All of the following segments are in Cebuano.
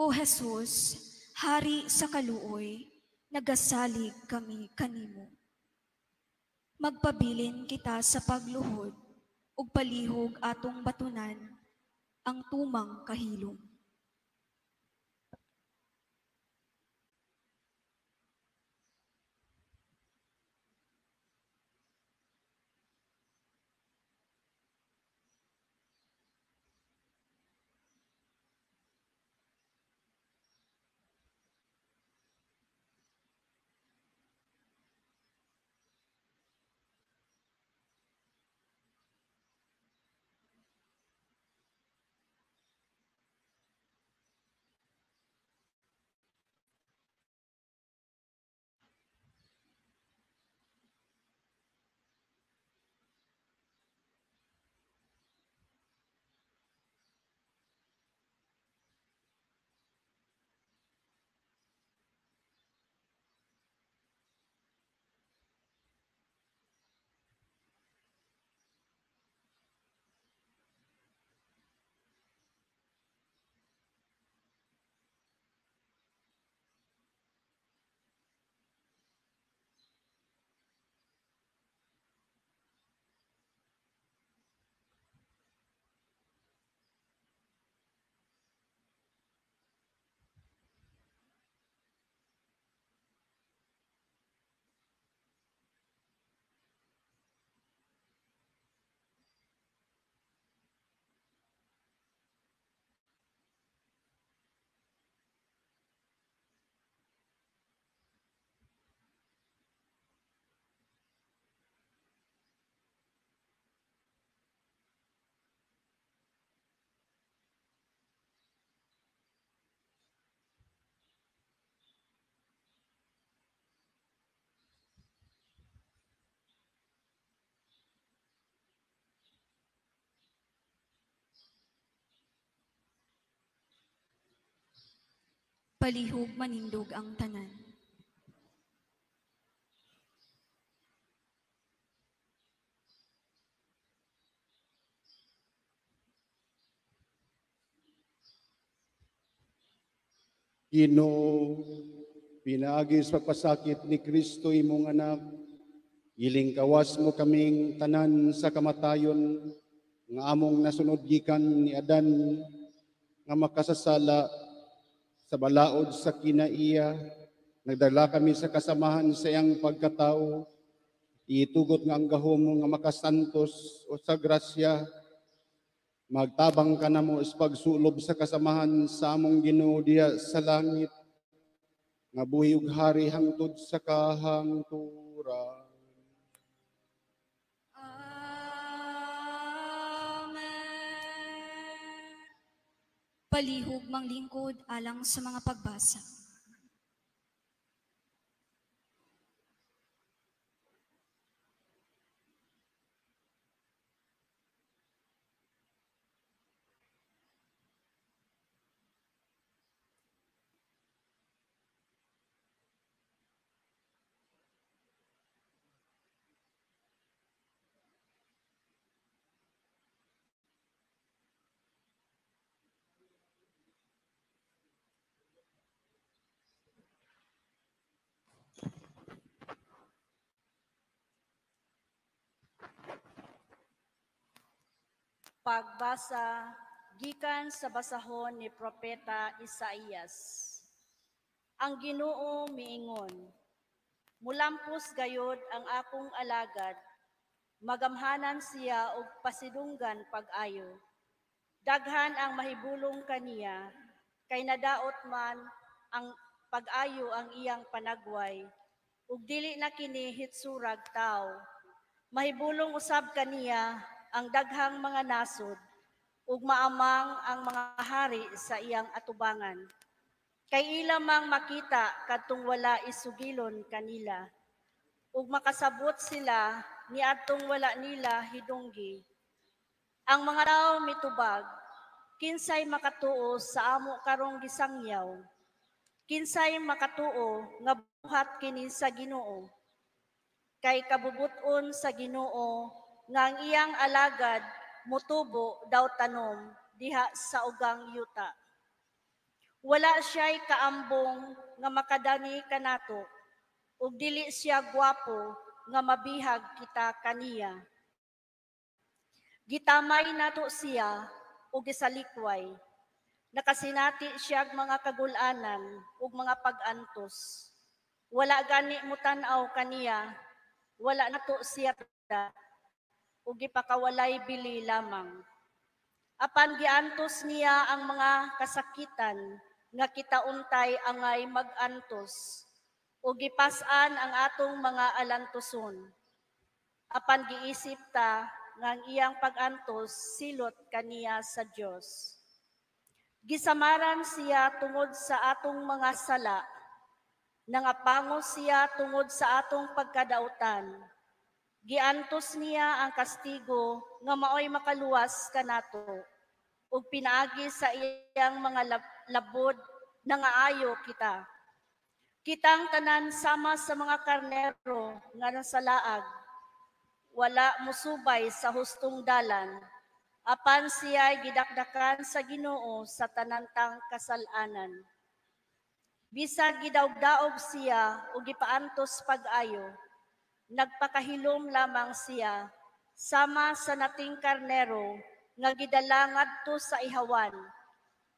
O Jesus, Hari sa kaluoy, nagasalig kami kanimo. Magpabilin kita sa pagluhod ug palihog atong batunan ang tumang kahilom. Palihog manindog ang tanan. Ginoo, pinaagi sa pagpasakit ni Kristo imong anak, ilingkawas mo kaming tanan sa kamatayon nga among nasunod gikan ni Adan nga makasasala sa balaod sa kinaiya. Nagdala kami sa kasamahan sa iyang pagkatao. Itugot nga ang gahom mo nga makasantos o sa grasya. Magtabang ka namo sa pagsulob sa kasamahan sa among Ginoo diha sa langit, nga buhi ug hari hangtod sa kahangturan. Amen. Palihog manglingkod alang sa mga pagbasa. Pagbasa gikan sa basahon ni Propeta Isaías. Ang Ginoo miingon, mulampos gayod ang akong alagad, magamhanan siya og pasidunggan pag-ayo. Daghan ang mahibulong kaniya, kay nadaot man ang pag-ayo ang iyang panagway, ug dili na kini hitsurag tawo. Mahibulong usab kaniya ang daghang mga nasod, ug maamang ang mga hari sa iyang atubangan. Kay ila mang makita kadtong wala isugilon kanila, ug makasabot sila niadtong wala nila hidunggi. Ang mga tawo mitubag, kinsay makatuo sa amo karong gisangyaw? Kinsay makatuo nga buhat kini sa Ginoo? Kay kabubut-on sa Ginoo nga ang iyang alagad mutubo daw tanom diha sa ugang yuta. Wala siya'y kaambong nga makadani kanato, ug dili siya gwapo nga mabihag kita kaniya. Gitamay nato siya ug gisalikway. Nakasinati siya'g mga kagul-anan ug mga pag-antos. Wala gani mutan-aw kaniya, wala nato siya ug gipakawalay bili lamang. Apan giantos niya ang mga kasakitan nga kita untay angay mag-antos, ug gipas-an ang atong mga alantuson. Apan giisip ta nga ang iyang pag-antos silot kaniya sa Dios. Gisamaran siya tungod sa atong mga sala, nangapangos siya tungod sa atong pagkadautan. Giantos niya ang kastigo nga maoy makaluwas kanato, ug pinaagi sa iyang mga labod nangaayo kita. Kitang tanan sama sa mga karnero nga nasalaag, wala musubay sa hustong dalan, apan siya'y gidakdakan sa Ginoo sa tanantang kasalanan. Bisag gidaog-daog siya ug gipaantos pag-ayo, nagpakahilom lamang siya sama sa nating karnero nga gidala ngadto sa ihawan,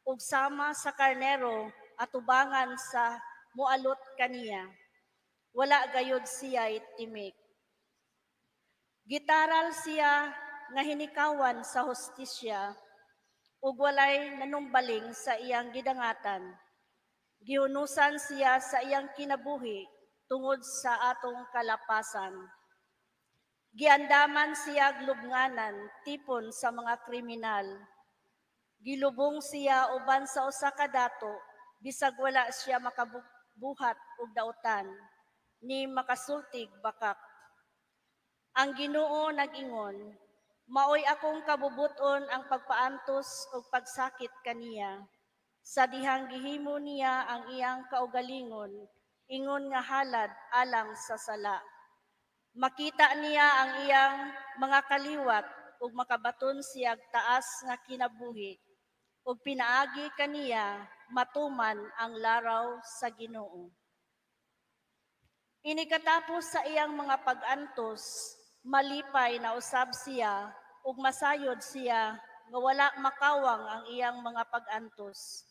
ug sama sa karnero atubangan sa mualot kaniya. Wala gayod siya'y timik. Gitaral siya nga hinikawan sa hustisya, ug walay nanumbaling sa iyang gidangatan. Gihunusan siya sa iyang kinabuhi tungod sa atong kalapasan. Giandaman siya lubnganan tipon sa mga kriminal. Gilubong siya uban sa usa ka dato, bisag wala siya makabuhat og dautan, ni makasultig bakak. Ang Ginoo nag-ingon, maoy akong kabubuton ang pagpaantos ug pagsakit kaniya. Sa dihang gihimo niya ang iyang kaugalingon, ingon nga halad alang sa sala. Makita niya ang iyang mga kaliwat ug makabaton siyag taas nga kinabuhi, ug pinaagi kaniya matuman ang laraw sa Ginoo. Inikatapos sa iyang mga pag-antos, malipay na usab siya ug masayod siya nga wala makawang ang iyang mga pag-antos.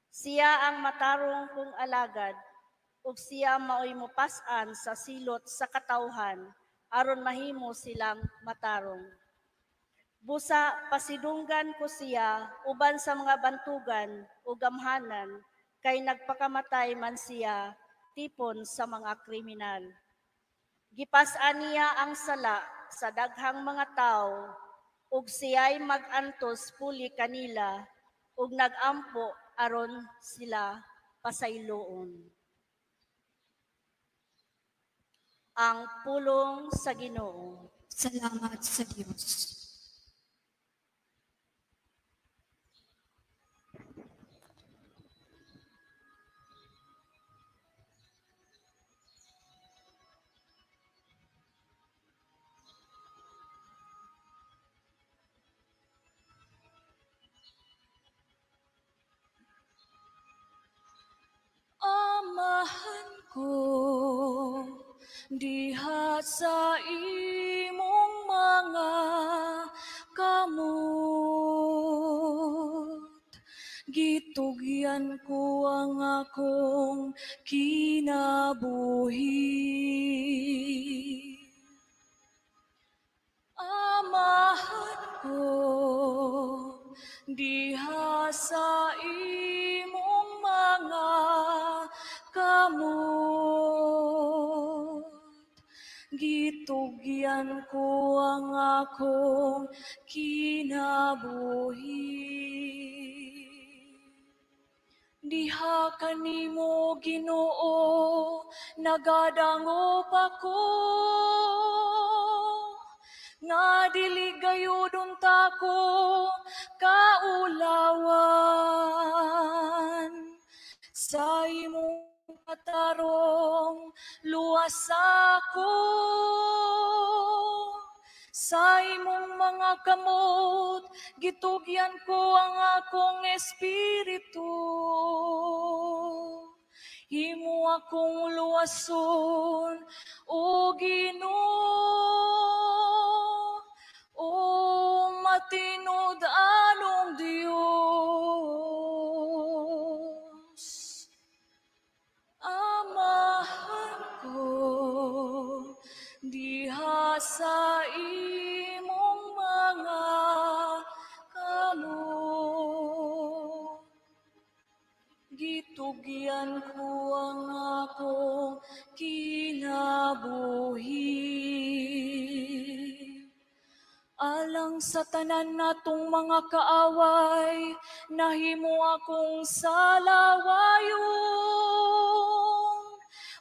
Siya ang matarong kong alagad, ug siya maoy mopas-an sa silot sa katawhan aron mahimo silang matarong. Busa pasidunggan ko siya uban sa mga bantugan ug gamhanan, kay nagpakamatay man siya tipon sa mga kriminal. Gipas-an niya ang sala sa daghang mga tawo, ug siya'y mag-antos puli kanila, ug nag-ampo aron sila pasayloon. Ang pulong sa Ginoo. Salamat sa Dios. Amahan ko diha sa imong mga kamot, gitugyan ko ang akong kinabuhi. Amahan ko diha sa imong mga kamot, gitugyan ko ang akong kinabuhi. Diha kanimo Ginoo, nagadangop ako, nga dili gayud unta ko kaulawan. Sa imong katarong luwas ako, sa imong mga kamot gitugyan ko ang akong espiritu. akong luwason, o Ginoo, o matinud-anong Dios. Amahan ko diha sa imong mga kamot. Gitugyan ko ang akong kinabuhi. Alang sa tanan natong mga kaaway, nahimo akong salawayon.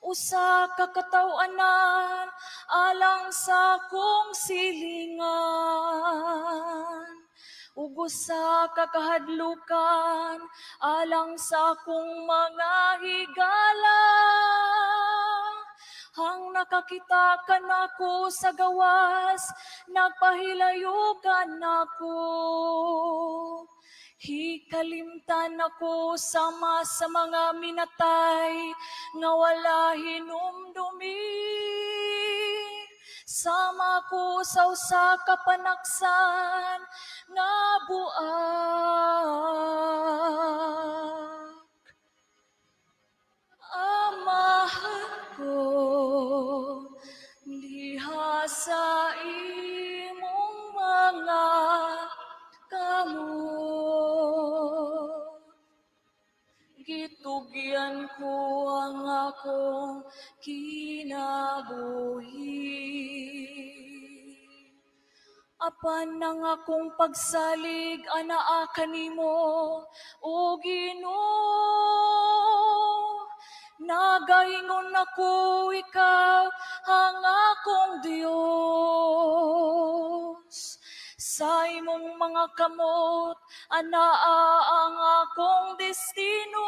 Usa ka kataw-anan alang sa akong silingan. Ug usa ka kahadlukan alang sa akong mga higala. Hang nakakita ka nako sa gawas, nagpahilayo ka nako. Hikalimtan ako sama sa mga minatay, nga wala hinumdumi. Sama ko sa usa ka panaksan nga buak. Amahan ko diha sa imong mga kamot. Gitugyan ko ang akong kinabuhi. Apan ang akong pagsalig anaa kanimo, o Ginoo. Nagaingon ako, ikaw ang akong Dios. Sa imong mga kamot anaa ang akong destino.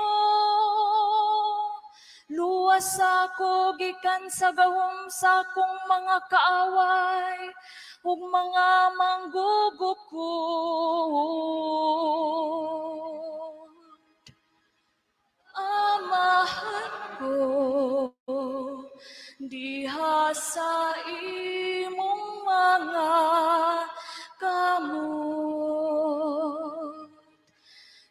Luwas ako gikan sa gahom sa akong mga kaaway ug mga manggugukod. Amahan ko diha sa imong mga kamot.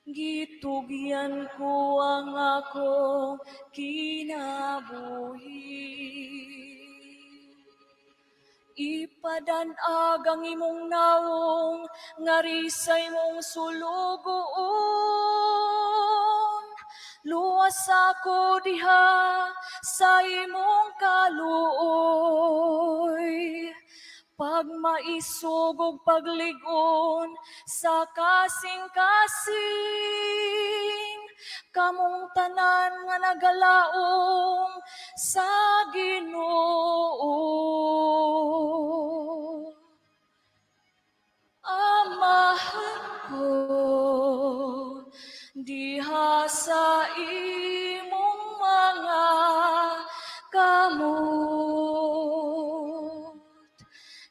Gitugyan ko ang akong kinabuhi. Ipadanag ang imong nawong, ngari sa imong sulugoon. Luwas ako diha sa imong kaluoy. Pagmaisog ug paglig-on sa kasing-kasing, kamong tanan nga nagalaom sa Ginoo. Amahan ko diha sa imong mga kamot.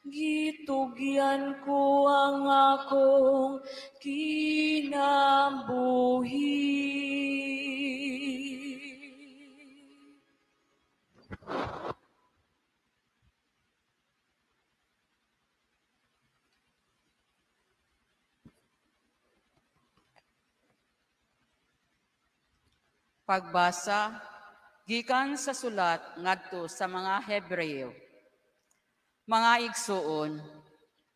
Gitugyan ko ang akong kinabuhi. Pagbasa gikan sa sulat ngadto sa mga Hebreo. Mga igsuon,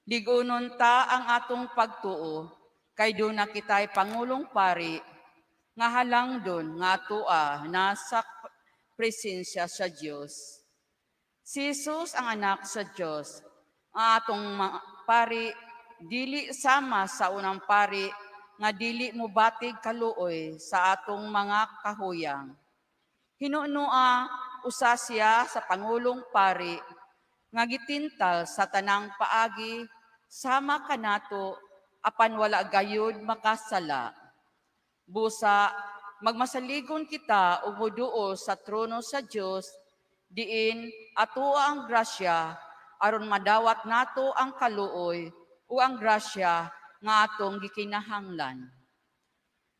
lig-unon ta ang atong pagtuo kay duna kitay pangulong pari nga halangdon nga atoa nasa presensya sa Dios. Si Jesus ang anak sa Dios, ang atong pari dili sama sa unang pari nga dili mobatig kaluoy sa atong mga kahuyang. Hinunoa usa siya sa pangulong pari nga gitintal sa tanang paagi sama kanato apan wala gayud makasala. Busa magmasaligon kita ug moduol sa trono sa Dios, diin atoa ang grasya aron madawat nato ang kaluoy ug ang grasya nga atong gikinahanglan.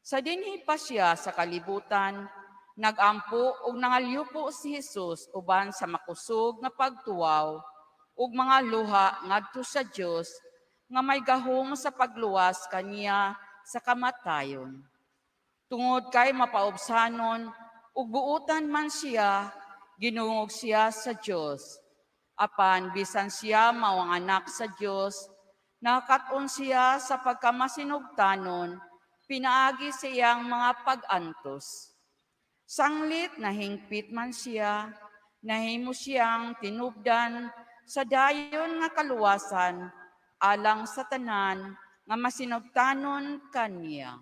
Sa dinhi pa siya sa kalibutan, nagampo ug nangalyupo si Jesus uban sa makusog nga pagtuwaw ug mga luha ngadto sa Dios nga may gahom sa pagluwas kaniya sa kamatayon. Tungod kay mapaubsanon ug buutan man siya, ginungog siya sa Dios. Apan bisan siya mao ang anak sa Dios, nakat-on siya sa pagkamasinugtanon, pinaagi sa iyang mga pag-antos. Sanglit nahingpit man siya, nahimo siyang tinubdan sa dayon nga kaluwasan, alang sa tanan nga masinugtanon kaniya.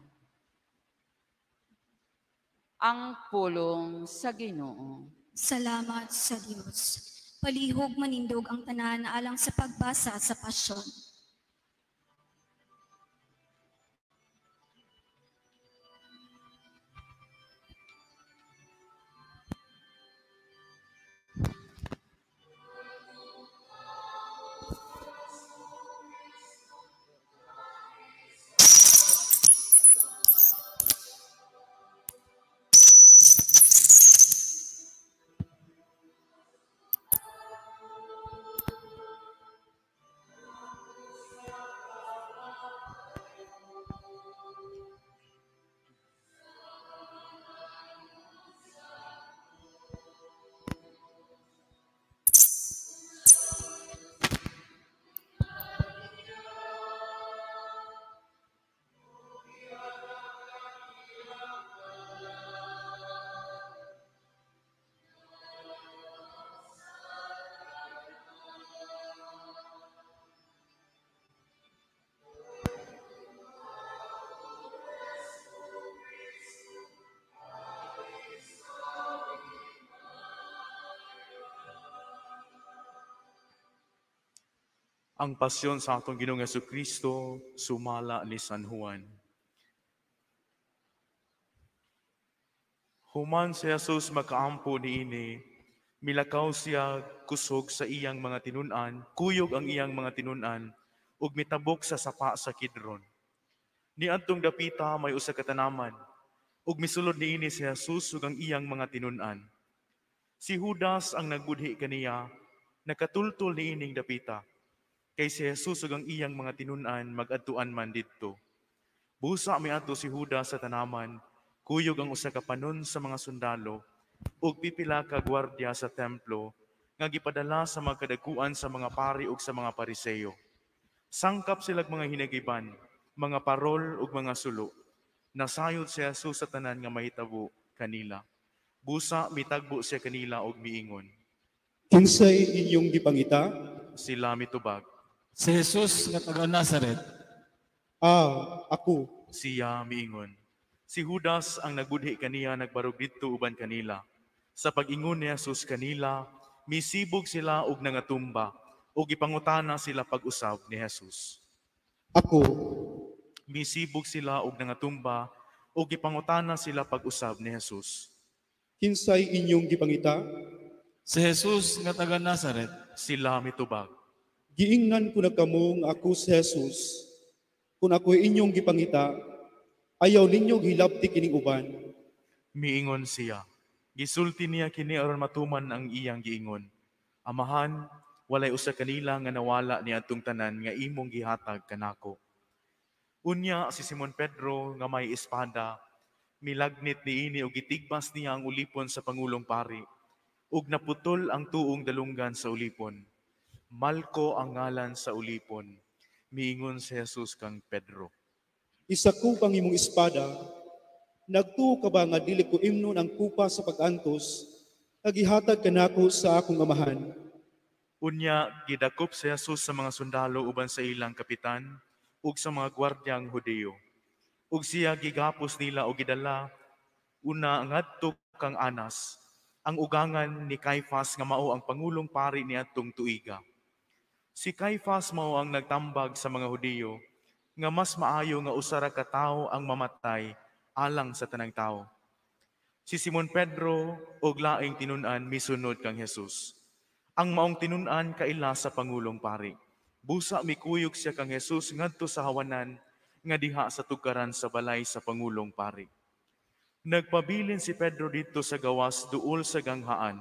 Ang pulong sa Ginoo. Salamat sa Dios. Palihog manindog ang tanan alang sa pagbasa sa pasyon. Ang pasyon sa atong Ginoong Hesukristo sumala ni San Juan. Human si Jesus makaampo niini, milakaw siya kusog sa iyang mga tinun-an, kuyog ang iyang mga tinun-an, ug mitabok sa sapa sa Kidron. Niadtong dapita may usa ka tanaman, ug misulod niini si Jesus ug ang iyang mga tinun-an. Si Judas ang nagbudhi kaniya, nakatultol niining dapita, kay si Jesus ug ang iyang mga tinun-an magadtuan man didto. Busa miadto si Judas sa tanaman, kuyog ang usa ka panon sa mga sundalo ug pipila ka gwardiya sa templo nga gipadala sa mga kadakuan sa mga pari ug sa mga Pariseo. Sangkap silag mga hinagiban, mga parol ug mga sulo. Nasayod si Jesus sa tanan nga mahitabo kanila. Busa mitagbo siya kanila ug miingon. Kinsay inyong gipangita? Sila mitubag. Si Jesus nga taga Nazaret. Ah, ako. Siya miingon. Si Judas ang nagbudhi kaniya nagbarog didto uban kanila. Sa pag-ingon ni Jesus kanila, misibog sila og nangatumba ug gipangutana sila pag-usab ni Jesus. Ako. Misibog sila og nangatumba ug gipangutana sila pag-usab ni Jesus. Kinsay inyong gipangita? Si Jesus nga taga Nazaret. Sila mitubag. Giingnan ko na kamo nga ako si Jesus. Kung ako inyong gipangita, ayaw ninyo hilabti kining uban. Miingon siya. Gisulti niya kini aron matuman ang iyang giingon. Amahan, walay usa kanila nga nawala ni adtong tanan nga imong gihatag kanako. Unya si Simon Pedro nga may espada, milagnit niini og gitigbas niya ang ulipon sa pangulong pari, ug naputol ang tuong dalunggan sa ulipon. Malko ang ngalan sa ulipon. Miingon si Jesus kang Pedro. Isakop ang imong espada. Nagtuo ka ba nga dili ko imnon ang kupa sa pag-antos, nga gihatag kanako sa akong amahan? Unya gidakop si Jesus sa mga sundalo uban sa ilang kapitan ug sa mga gwardyang Hudiyo. Ug siya gigapos nila og gidala una ngadto kang Anas, ang ugangan ni Caiphas nga mao ang pangulong pari niadtong tuiga. Si Caiphas mao ang nagtambag sa mga Hudiyo nga mas maayo nga usa ra ka tawo ang mamatay alang sa tanang tawo. Si Simon Pedro og laing tinun-an misunod kang Jesus. Ang maong tinun-an kaila sa pangulong pari. Busa mikuyog siya kang Jesus ngadto sa hawanan nga diha sa tugkaran sa balay sa pangulong pari. Nagpabilin si Pedro didto sa gawas duol sa ganghaan.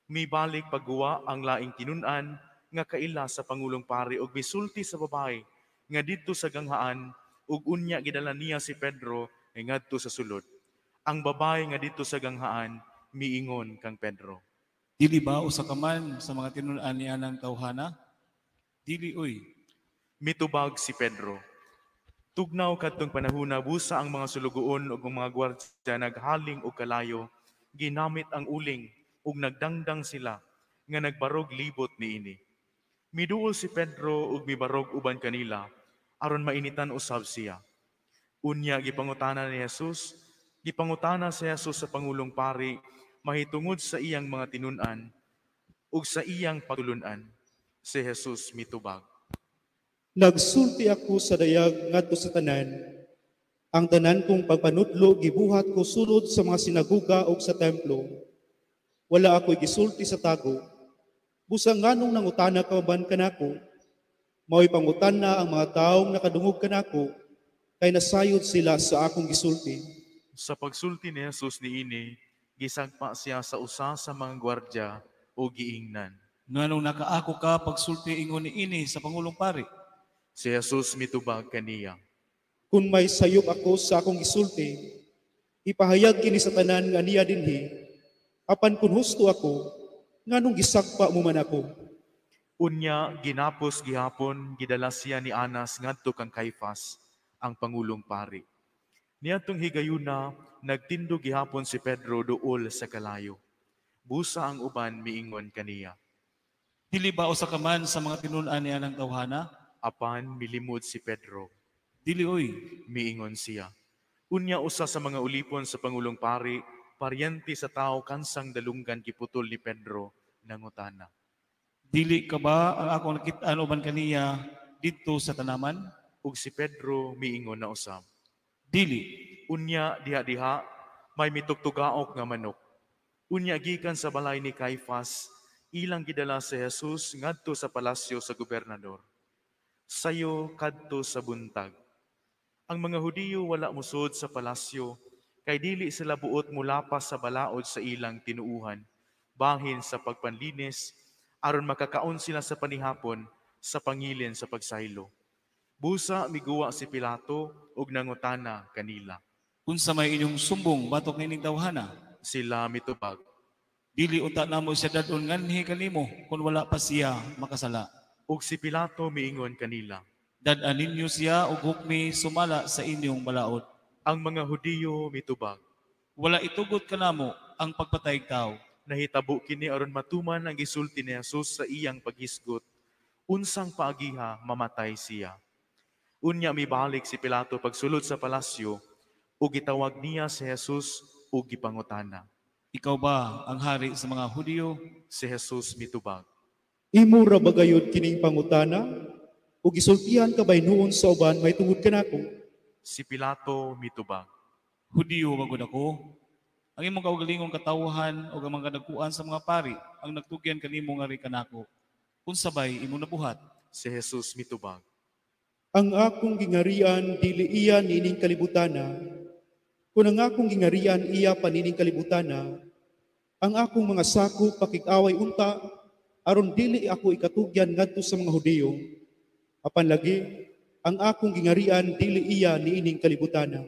Mibalik pagguwa ang laing tinun-an nga kaila sa pangulong pari og misulti sa babae nga didto sa ganghaan ug unya gidala niya si Pedro ngadto sa sulod. Ang babae nga didto sa ganghaan miingon kang Pedro. Dili ba usa ka man sa mga tinun-an niya ng tawhana? Dili oy. Mitubag si Pedro. Tugnaw kadtong panahuna busa ang mga sulugoon ug ang mga gwardya naghaling og kalayo, ginamit ang uling ug nagdangdang sila nga nagbarog libot niini. Miduol si Pedro ug mibarog uban kanila aron mainitan usab siya. Unya gipangutana ni Jesus, gipangutana si Jesus sa pangulong pari mahitungod sa iyang mga tinun-an ug sa iyang pagtulun-an. Si Jesus mitubag. Nagsulti ako sa dayag ngadto sa tanan. Ang tanan kong pagpanudlo gibuhat ko sulod sa mga sinaguga ug sa templo. Wala ako'y gisulti sa tago. Busa nganong nangutana ka man kanako, mao'y pangutana ang mga taong nakadungog kanako, kay nasayod sila sa akong gisulti. Sa pagsulti ni Jesus niini, gisagpa siya sa usa sa mga gwardya o giingnan. Nganong nakaako ka pagsulti ingon niini sa pangulong pari? Si Jesus mitubag kaniya. Kung may sayop ako sa akong gisulti, ipahayag kini sa tanan nga niya dinhi. Apan kung husto ako, nganong gisagpa mo man ako? Unya ginapos gihapon gidala siya ni Anas ngadto kang Kaifas, ang pangulong pari. Niadtong higayuna nagtindog gihapon si Pedro duol sa kalayo. Busa ang uban miingon kaniya. Dili ba usa ka man sa mga tinun-an niya ng tawhana? Apan milimod si Pedro. Dili oy, miingon siya. Unya usa sa mga ulipon sa pangulong pari, paryente sa tao kansang dalunggan giputol ni Pedro, nangutana. Dili ka ba ang akong nakit-an uban kaniya didto sa tanaman? Ug si Pedro miingon na usab. Dili. Unya diha-diha may mitugtugaok nga manok. Unya gikan sa balay ni Kaifas, ilang gidala si Jesus ngadto sa palasyo sa gobernador. Sayo kadto sa buntag. Ang mga Hudiyo wala musod sa palasyo, kay dili sila buot mulapas sa balaod sa ilang tinuuhan, bahin sa pagpanlinis, aron makakaon sila sa panihapon sa pangilin sa pagsaylo. Busa miguwa si Pilato ug nangutana kanila. Unsa may inyong sumbong batok nining tawhana? Sila mitubag. Dili unta namo siya dad-on nganhi kanimo kung wala pa siya makasala. Ug si Pilato miingon kanila. Dad-an ninyo siya og hukmi sumala sa inyong balaod. Ang mga Hudiyo mitubag. Wala itugot kanamo ang pagpatay tao. Nahitabo kini aron matuman ang gisulti ni Jesus sa iyang paghisgot. Unsang paagiha mamatay siya. Unya mibalik si Pilato pagsulod sa palasyo ug gitawag niya si Jesus ug gipangutana. Ikaw ba ang hari sa mga Hudiyo? Si Jesus mitubag. Imo ra ba gayud kining pangutana? O gisultihan ka bay nuon sa uban may tungod kanako? Si Pilato mitubag. Hudiyo ba gud ako? Ang imong kaugalingong katawhan o ang mga kadagkuan sa mga pari ang nagtugyan kanimo nga ri kanako. Unsa bay imong nabuhat? Si Jesus mitubag. Ang akong gingarian dili iya niining kalibutana. Kung ang akong gingarian iya panining kalibutana, ang akong mga sako pakig-away unta aron dili ako ikatugyan ngadto sa mga Hudiyo. Apan lagi ang akong gingarian dili iya niining kalibutana.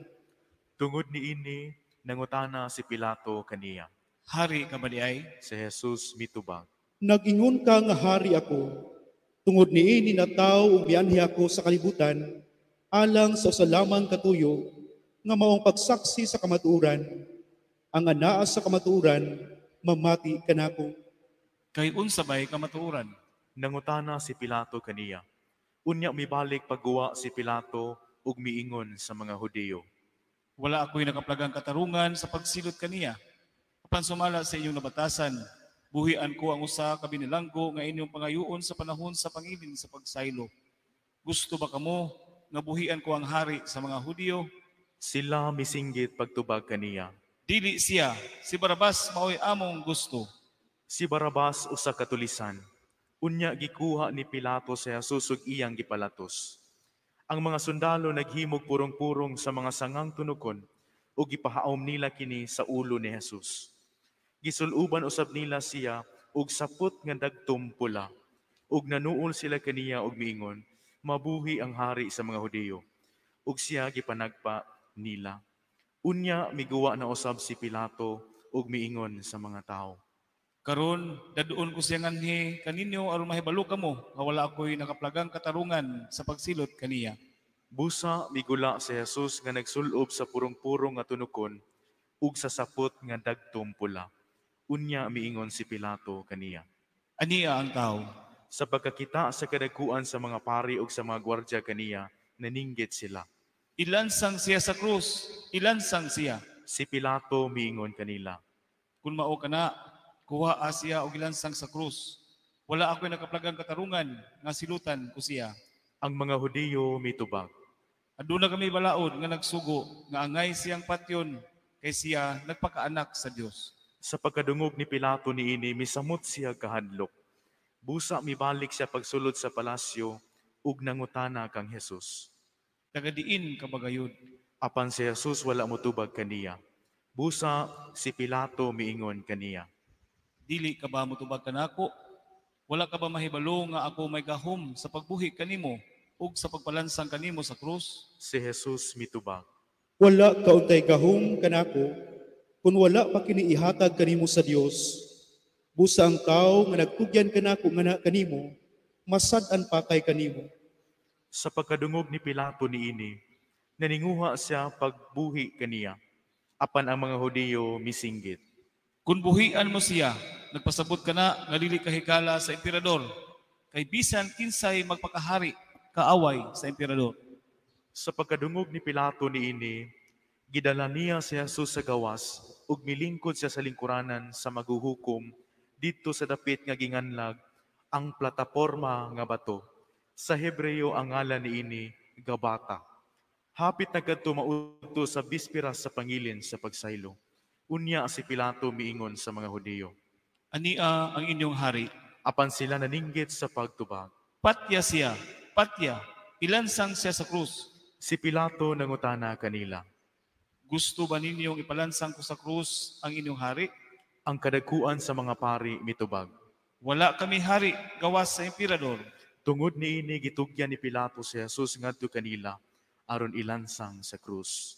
Tungod niini nangutana si Pilato kaniya. Hari ka ba diay? Si Jesus mitubag. Nagingon ka nga hari ako. Tungod niini na tawo ug mianhi ako sa kalibutan alang sa usa lamang katuyo nga maong pagsaksi sa kamatuoran. Ang anaa sa kamatuoran mamati kanako. Kay unsa bay kamatuoran? Nangutana si Pilato kaniya. Unya mibalik pagguwa si Pilato ug miingon sa mga Hudiyo. Wala ako'y nakaplagang katarungan sa pagsilot kaniya. Apan sumala sa inyong nabatasan, buhian ko ang usa ka binilanggo nga inyong pangayuon sa panahon sa pangilin sa pagsaylo. Gusto ba kamo nga buhian ko ang hari sa mga Hudiyo? Sila misinggit pagtubag kaniya. Dili siya, si Barabas maoy among gusto. Si Barabas usa ka tulisan. Unya gikuha ni Pilato si Jesus ug iyang gipalatos. Ang mga sundalo naghimog purong-purong sa mga sangang tunukon ug gipahaom nila kini sa ulo ni Jesus. Gisul-uban usab nila siya og sapot nga dagtom pula, ug nanuol sila kaniya og miingon, "Mabuhi ang hari sa mga Hudiyo." Ug siya gipanagpa nila. Unya miguwa na usab si Pilato ug miingon sa mga tawo, "Karon daduon ko siya nganhi kaninyo aron mahibalo kamo nga wala ako'y nakaplagang katarungan sa pagsilot kaniya." Busa migula si Jesus nga nagsulob sa purong-purong nga tunukon ug sa sapot nga dagtom pula. Unya miingon si Pilato kaniya, "Ania ang tawo." Sa pagkakita sa kadagkuan sa mga pari ug sa mga gwardya kaniya, naninggit sila. "Ilansang siya sa krus, ilansang siya." Si Pilato miingon kanila, "Kung mao kana, kuha siya og ilansang sa krus. Wala ako'y nakaplagang katarungan nga silutan ko siya." Ang mga Hudiyo mitubag, "Aduna kami balaod nga nagsugo nga angay siyang patyon kay siya nagpakaanak sa Dios." Sa pagkadungog ni Pilato niini, misamot siya kahadlok. Busa mibalik siya pagsulod sa palasyo ug nangutana kang Jesus. "Taga diin ka ba gayud?" Apan si Jesus wala motubag kaniya. Busa si Pilato miingon kaniya, "Dili ka ba motubag kanako? Wala ka ba mahibalo nga ako may gahom sa pagbuhi kanimo ug sa pagpalansang kanimo sa krus?" Si Jesus mitubag, "Wala ka untay gahom kanako kung wala pa kini ihatag kanimo sa Dios. Busa ang tawo nga nagtugyan kanako nga na kanimo, masad-an pa kay kanimo." Sa pagkadungog ni Pilato niini, naninguha siya pagbuhi kaniya. Apan ang mga Hudiyo misinggit, "Kung buhian mo siya, nagpasabot ka na nga dili ka higala sa emperador, kay bisan kinsay magpakahari, kaaway sa emperador." Sa pagkadungog ni Pilato niini, gidala niya si Jesus sa gawas ug milingkod siya sa lingkuranan sa maguhukom didto sa dapit nga ginganlag ang plataporma nga bato. Sa Hebreo ang ngalan niini Gabata. Hapit na kadto maudto sa bispiras sa pangilin sa pagsaylo. Unya si Pilato miingon sa mga Hudiyo, "Ania ang inyong hari." Apan sila naninggit sa pagtubag, "Patya siya, patya, ilansang siya sa krus." Si Pilato nangutana kanila, "Gusto ba ninyong ipalansang ko sa krus ang inyong hari?" Ang kadagkuan sa mga pari mitubag, "Wala kami hari gawas sa emperador." Tungod niini gitugyan ni Pilato si Jesus ngadto kanila aron ilansang sa krus.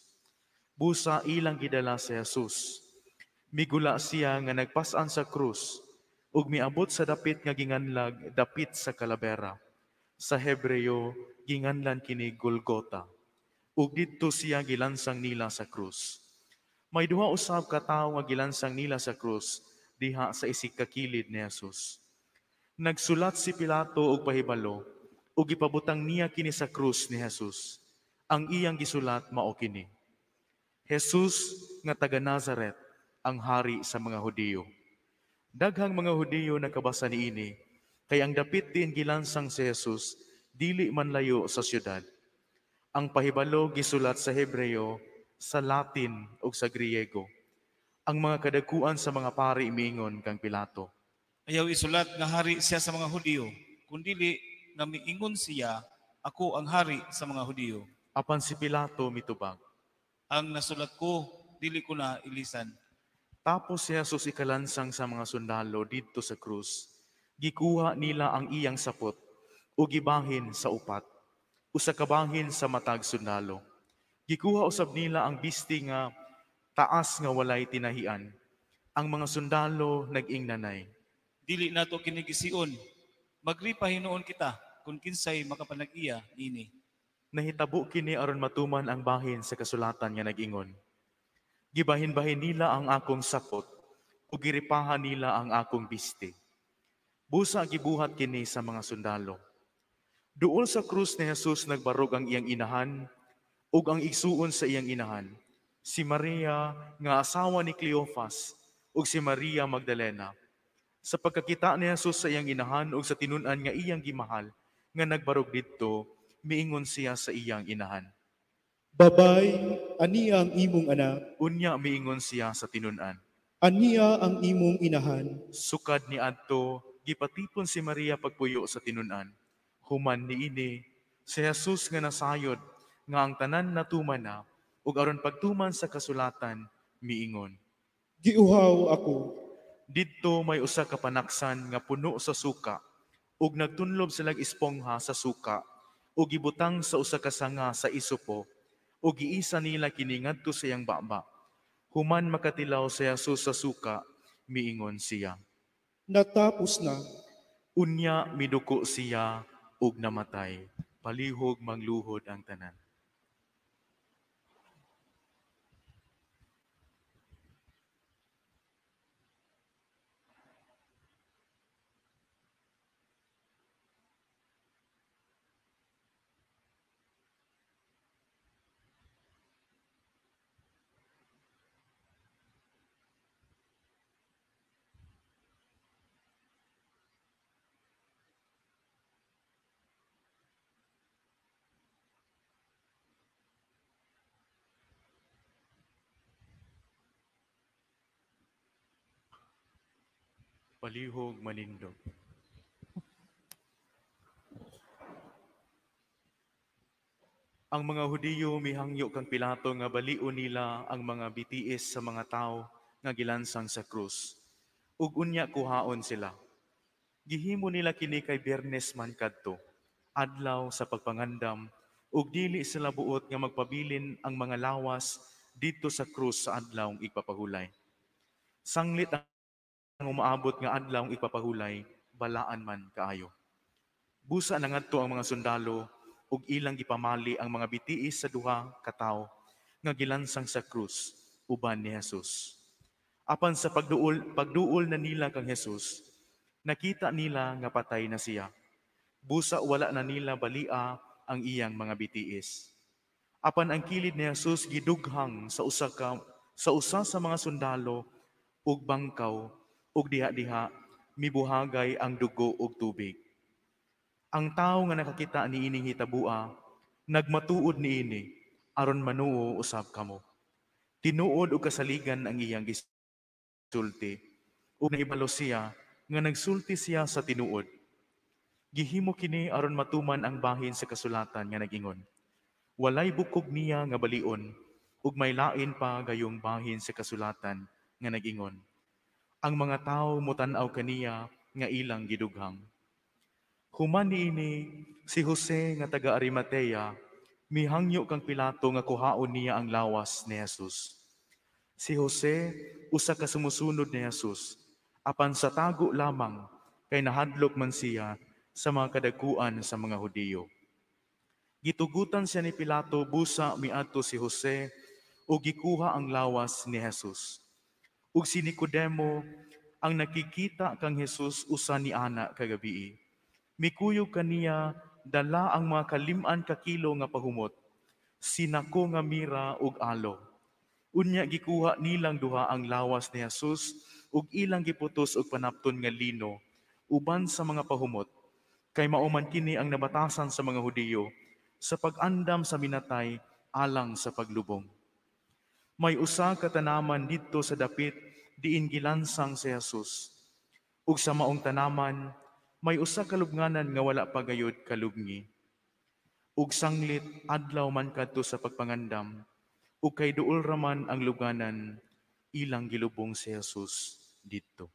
Busa ilang gidala si Jesus. Migula siya nga nagpas-an sa krus ug miabot sa dapit nga ginganlag dapit sa kalabera. Sa Hebreo ginganlan kini Golgota. Ug didto siya gilansang nila sa krus. May duha usab ka tawo nga gilansang nila sa krus diha sa isig kakilid ni Jesus. Nagsulat si Pilato og pahibalo ug gipabutang niya kini sa krus ni Jesus. Ang iyang gisulat mao kini: Jesus nga taga Nazaret, ang hari sa mga Hudiyo. Daghang mga Hudiyo nakabasa niini, kay ang dapit diin gilansang si Jesus dili man layo sa syudad. Ang pahibalo gisulat sa Hebreo, sa Latin ug sa Griego. Ang mga kadagkuan sa mga pari miingon kang Pilato, "Ayaw isulat nga hari siya sa mga Hudiyo, kundili nga miingon siya, ako ang hari sa mga Hudiyo." Apan si Pilato mitubag, "Ang nasulat ko, dili ko na ilisan." Tapos si Jesus ikalansang sa mga sundalo didto sa krus. Gikuha nila ang iyang sapot ug gibahin sa upat, usa ka bahin sa matag sundalo. Gikuha usab nila ang bisti nga taas nga walay tinahian. Ang mga sundalo nag-ingnanay, "Dili nato kini gision, magripa hinuon kita kung kinsay makapanag-iya niini." Nahitabo kini aron matuman ang bahin sa kasulatan nga nag-ingon, "Gibahin-bahin nila ang akong sapot ug giripahan nila ang akong bisti." Busa gibuhat kini sa mga sundalo. Duol sa krus ni Jesus nagbarog ang iyang inahan ug ang igsuon sa iyang inahan, si Maria nga asawa ni Cleophas ug si Maria Magdalena. Sa pagkakita ni Jesus sa iyang inahan ug sa tinun-an nga iyang gimahal nga nagbarog didto, miingon siya sa iyang inahan, "Babay, ania ang imong anak." Unya miingon siya sa tinun-an, "Ania ang imong inahan." Sukad ni adto, gipatipon si Maria pagpuyo sa tinun-an. Human niini, si Jesus nga nasayod nga ang tanan natuman na, Ug aron pagtuman sa kasulatan, miingon, "Giuhaw ako." Didto may usa ka panaksan nga puno sa suka, ug nagtunlob silag espongha sa suka, ug gibutang sa usa ka sanga sa isopo, ug giisa nila kini ngadto sa iyang baba. Human makatilaw si Jesus sa suka, miingon siya, "Natapos na." Unya miduko siya ug namatay. Palihog mangluhod ang tanan. Palihog manindog. Ang mga Hudiyo mihangyo kang Pilato nga balion nila ang mga bitiis sa mga tawo nga gilansang sa krus, ug unya kuhaon sila. Gihimo nila kini kay Biyernes man kadto, adlaw sa pagpangandam, ug dili sila buot nga magpabilin ang mga lawas didto sa krus sa adlawng igpapahulay. Sanglit ang umaabot nga adlawng igpapahulay, balaan man kaayo. Busa na ngadto ang mga sundalo ug ilang gipamali ang mga bitiis sa duha ka tawo nga gilansang sa krus uban ni Jesus. Apan sa pagduol na nila kang Jesus, nakita nila nga patay na siya. Busa wala na nila balia ang iyang mga bitiis. Apan ang kilid ni Jesus gidughang sa usa sa mga sundalo ug bangkaw, ug diha-diha mibuhagay ang dugo ug tubig. Ang tawo nga nakakita niining hitabua nagmatuod niini aron manuo usab kamo. Tinuod og kasaligan ang iyang gisulti, ug nahibalo siya nga nagsulti siya sa tinuod. Gihimo kini aron matuman ang bahin sa kasulatan nga nagingon, walay bukog niya nga balion, ug may lain pa gayong bahin sa kasulatan nga nagingon, ang mga tawo motan-aw kaniya nga ilang gidughang. Human niini si Jose nga taga Arimatea mihangyo kang Pilato nga kuhaon niya ang lawas ni Jesus. Si Jose usa ka sumusunod ni Jesus, apan sa tago lamang kay nahadlok man siya sa mga kadakuan sa mga Hudiyo. Gitugutan siya ni Pilato busa miadto si Jose ug gikuha ang lawas ni Jesus. Ug si Nicodemo ang nakikita kang Jesus usa ni ana kagabii. Mikuyog kaniya dala ang mga kalim-an ka kilo nga pahumot, sinako nga mira ug alo. Unya gikuha nilang duha ang lawas ni Jesus ug ilang giputos og panapton nga lino uban sa mga pahumot, kay mao man kini ang nabatasan sa mga Hudiyo sa pag-andam sa minatay alang sa paglubong. May usa ka tanaman didto sa dapit diin gilansang si Jesus. Ug sa maong tanaman may usa ka lubnganan nga wala pa gayud kalubngi. Ug sanglit adlaw man kadto sa pagpangandam, ug kay duol ra man ang lubnganan, ilang gilubong si Jesus didto.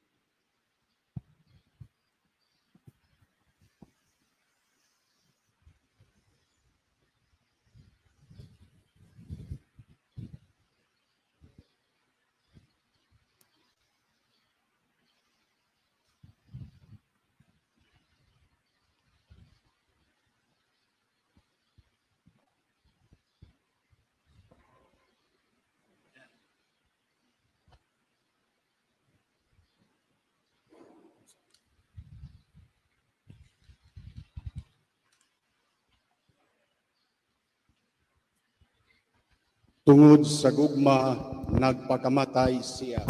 Tungod sa gugma, nagpakamatay siya.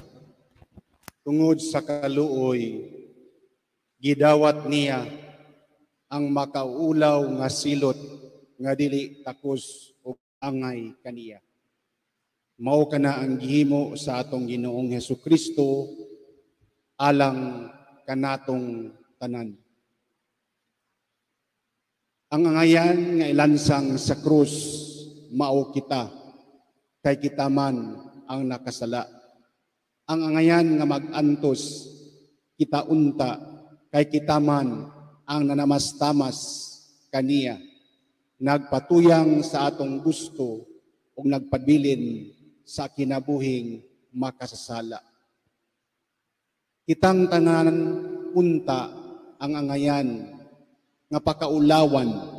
Tungod sa kaluoy, gidawat niya ang makaulaw nga silot nga dili takos o angay kaniya. Mao kana ang gihimo sa atong Ginoong Hesukristo alang kanatong tanan. Ang angayan nga ilansang sa krus mao kita. kay kita man ang nakasala. Ang angayan nga magantos, kita unta, kay kita man ang nanamastamas kaniya, nagpatuyang sa atong gusto ug nagpabilin sa kinabuhing makasasala. Kitang tanan unta ang angayan nga pakaulawan,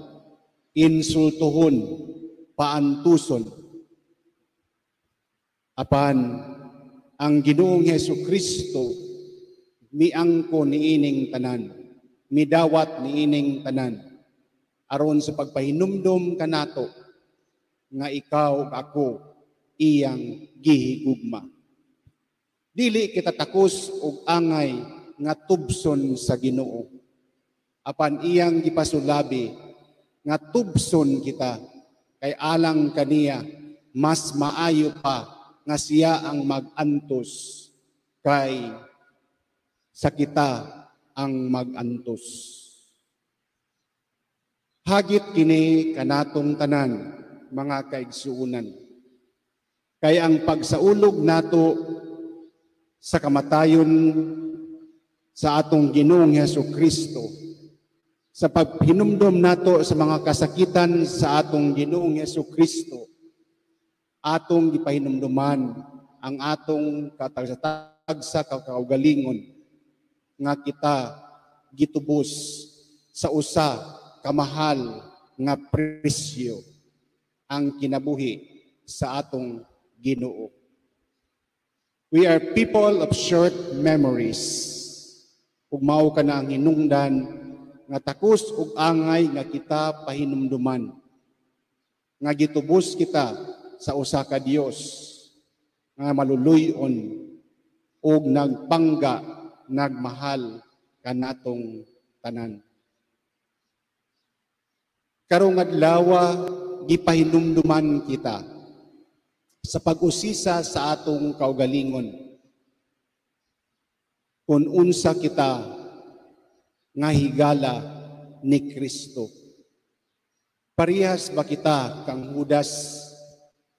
insultuhon, paantuson. Apan ang Ginoong Hesus Kristo miangko niining tanan, midawat niining tanan, aron sa pagpahinumdom kanato nga ikaw ug ako iyang gihigugma. Dili kita takos og angay nga tubson sa Ginoo. Apan iyang gipasulabi nga tubson kita kay alang kaniya mas maayo pa nga siya ang mag-antos kay sa kita ang mag-antos. Hagit kini kanatong tanan, mga kaigsuonan. Kay ang pagsaulog nato sa kamatayon sa atong Ginoong Hesus Kristo, sa paghinumdom nato sa mga kasakitan sa atong Ginoong Hesus Kristo, atong gipahinumduman ang atong katagsa kaugalingon nga kita gitubos sa usa kamahal nga presyo, ang kinabuhi sa atong Ginoo. We are people of short memories. Ug mao kana ang hinungdan nga takos ug angay nga kita pahinumduman nga gitubos kita sa usa ka Dios nga maluluy-on ug nagpangga, nagmahal kanatong tanan. Karong adlaw, gipahinumduman kita sa pag-usisa sa atong kaugalingon kung unsa kita nga higala ni Kristo. Parehas ba kita kang Judas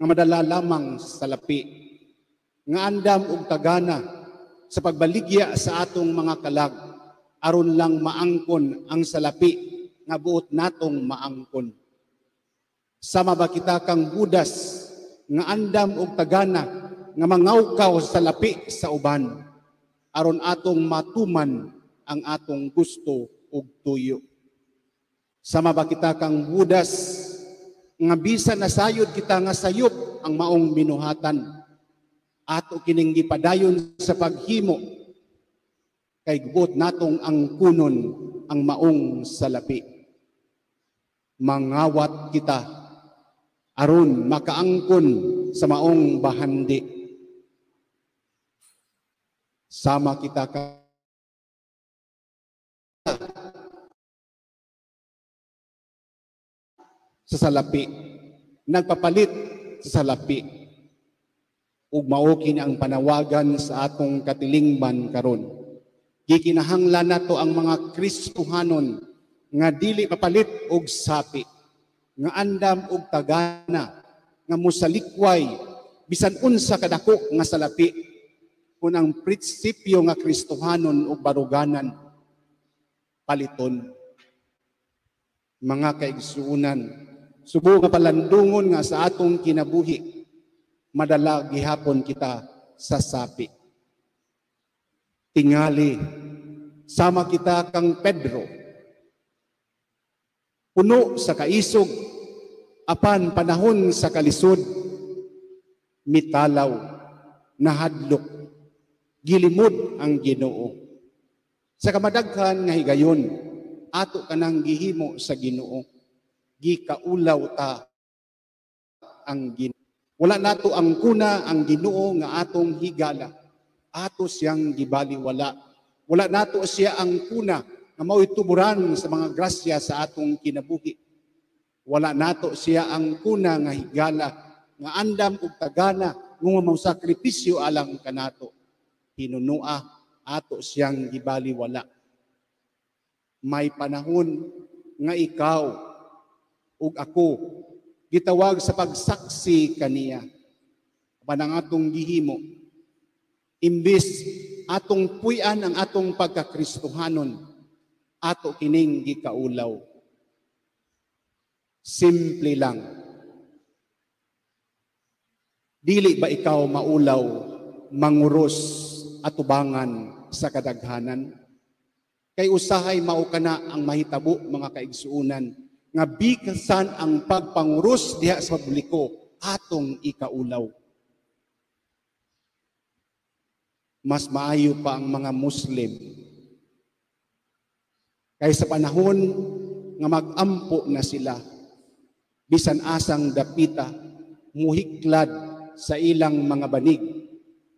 nga madala lamang sa lapi, nga andam og tagana sa pagbaligya sa atong mga kalag aron lang maangkon ang salapi nga buot natong maangkon? Sama ba kita kang Judas nga andam og tagana nga mangawkaw sa lapi sa uban aron atong matuman ang atong gusto ug tuyo? Sama ba kita kang Judas nga bisan nasayod kita nga sayop ang maong binuhatan, ato kining gipadayon sa paghimo kay gubot natong angkunon ang maong salapi? Mangawat kita aron makaangkon sa maong bahandi. Sama kita ka sa salapi, nagpapalit sa salapi, ug mao kini ang panawagan sa atong katilingban karon. Gikinahanglan nato ang mga Kristohanon nga dili papalit og sapi, nga andam og tagana, nga mosalikway bisan unsa kadako nga salapi kun ang prinsipyo nga Kristohanon ug baruganan paliton. Mga kaigsuonan, subo nga palandungon nga sa atong kinabuhi madala gihapon kita sa sapi. Tingali sama kita kang Pedro, puno sa kaisog, apan panahon sa kalisod, mitalaw, nahadlok, gilimod ang Ginoo. Sa kamadaghan nga higayon, ato kanang gihimo sa Ginoo, gikaulaw ta ang Ginoo. Wala nato ang kuna ang Ginoo nga atong higala, ato siyang gibaliwala. Wala nato siya ang kuna nga mao'y tuburan sa mga grasya sa atong kinabuhi. Wala nato siya ang kuna nga higala, nga andam ug tagana, nga mausakripisyo alang kanato. Hinunua ato siyang gibaliwala. May panahon nga ikaw ug ako gitawag sa pagsaksi kaniya. Apan ang atong gihimo, imbis atong puy-an ang atong pagkakristohanon, ato kining gikaulaw. Simple lang. Dili ba ikaw maulaw, manguros atubangan sa kadaghanan? Kay usahay mao kana ang mahitabo, mga kaigsuonan, nga bisan ang pagpanguros diha sa publiko atong ikaulaw. Mas maayo pa ang mga Muslim kay sa panahon nga magampo na sila, bisan asang dapita, muhiklad sa ilang mga banig,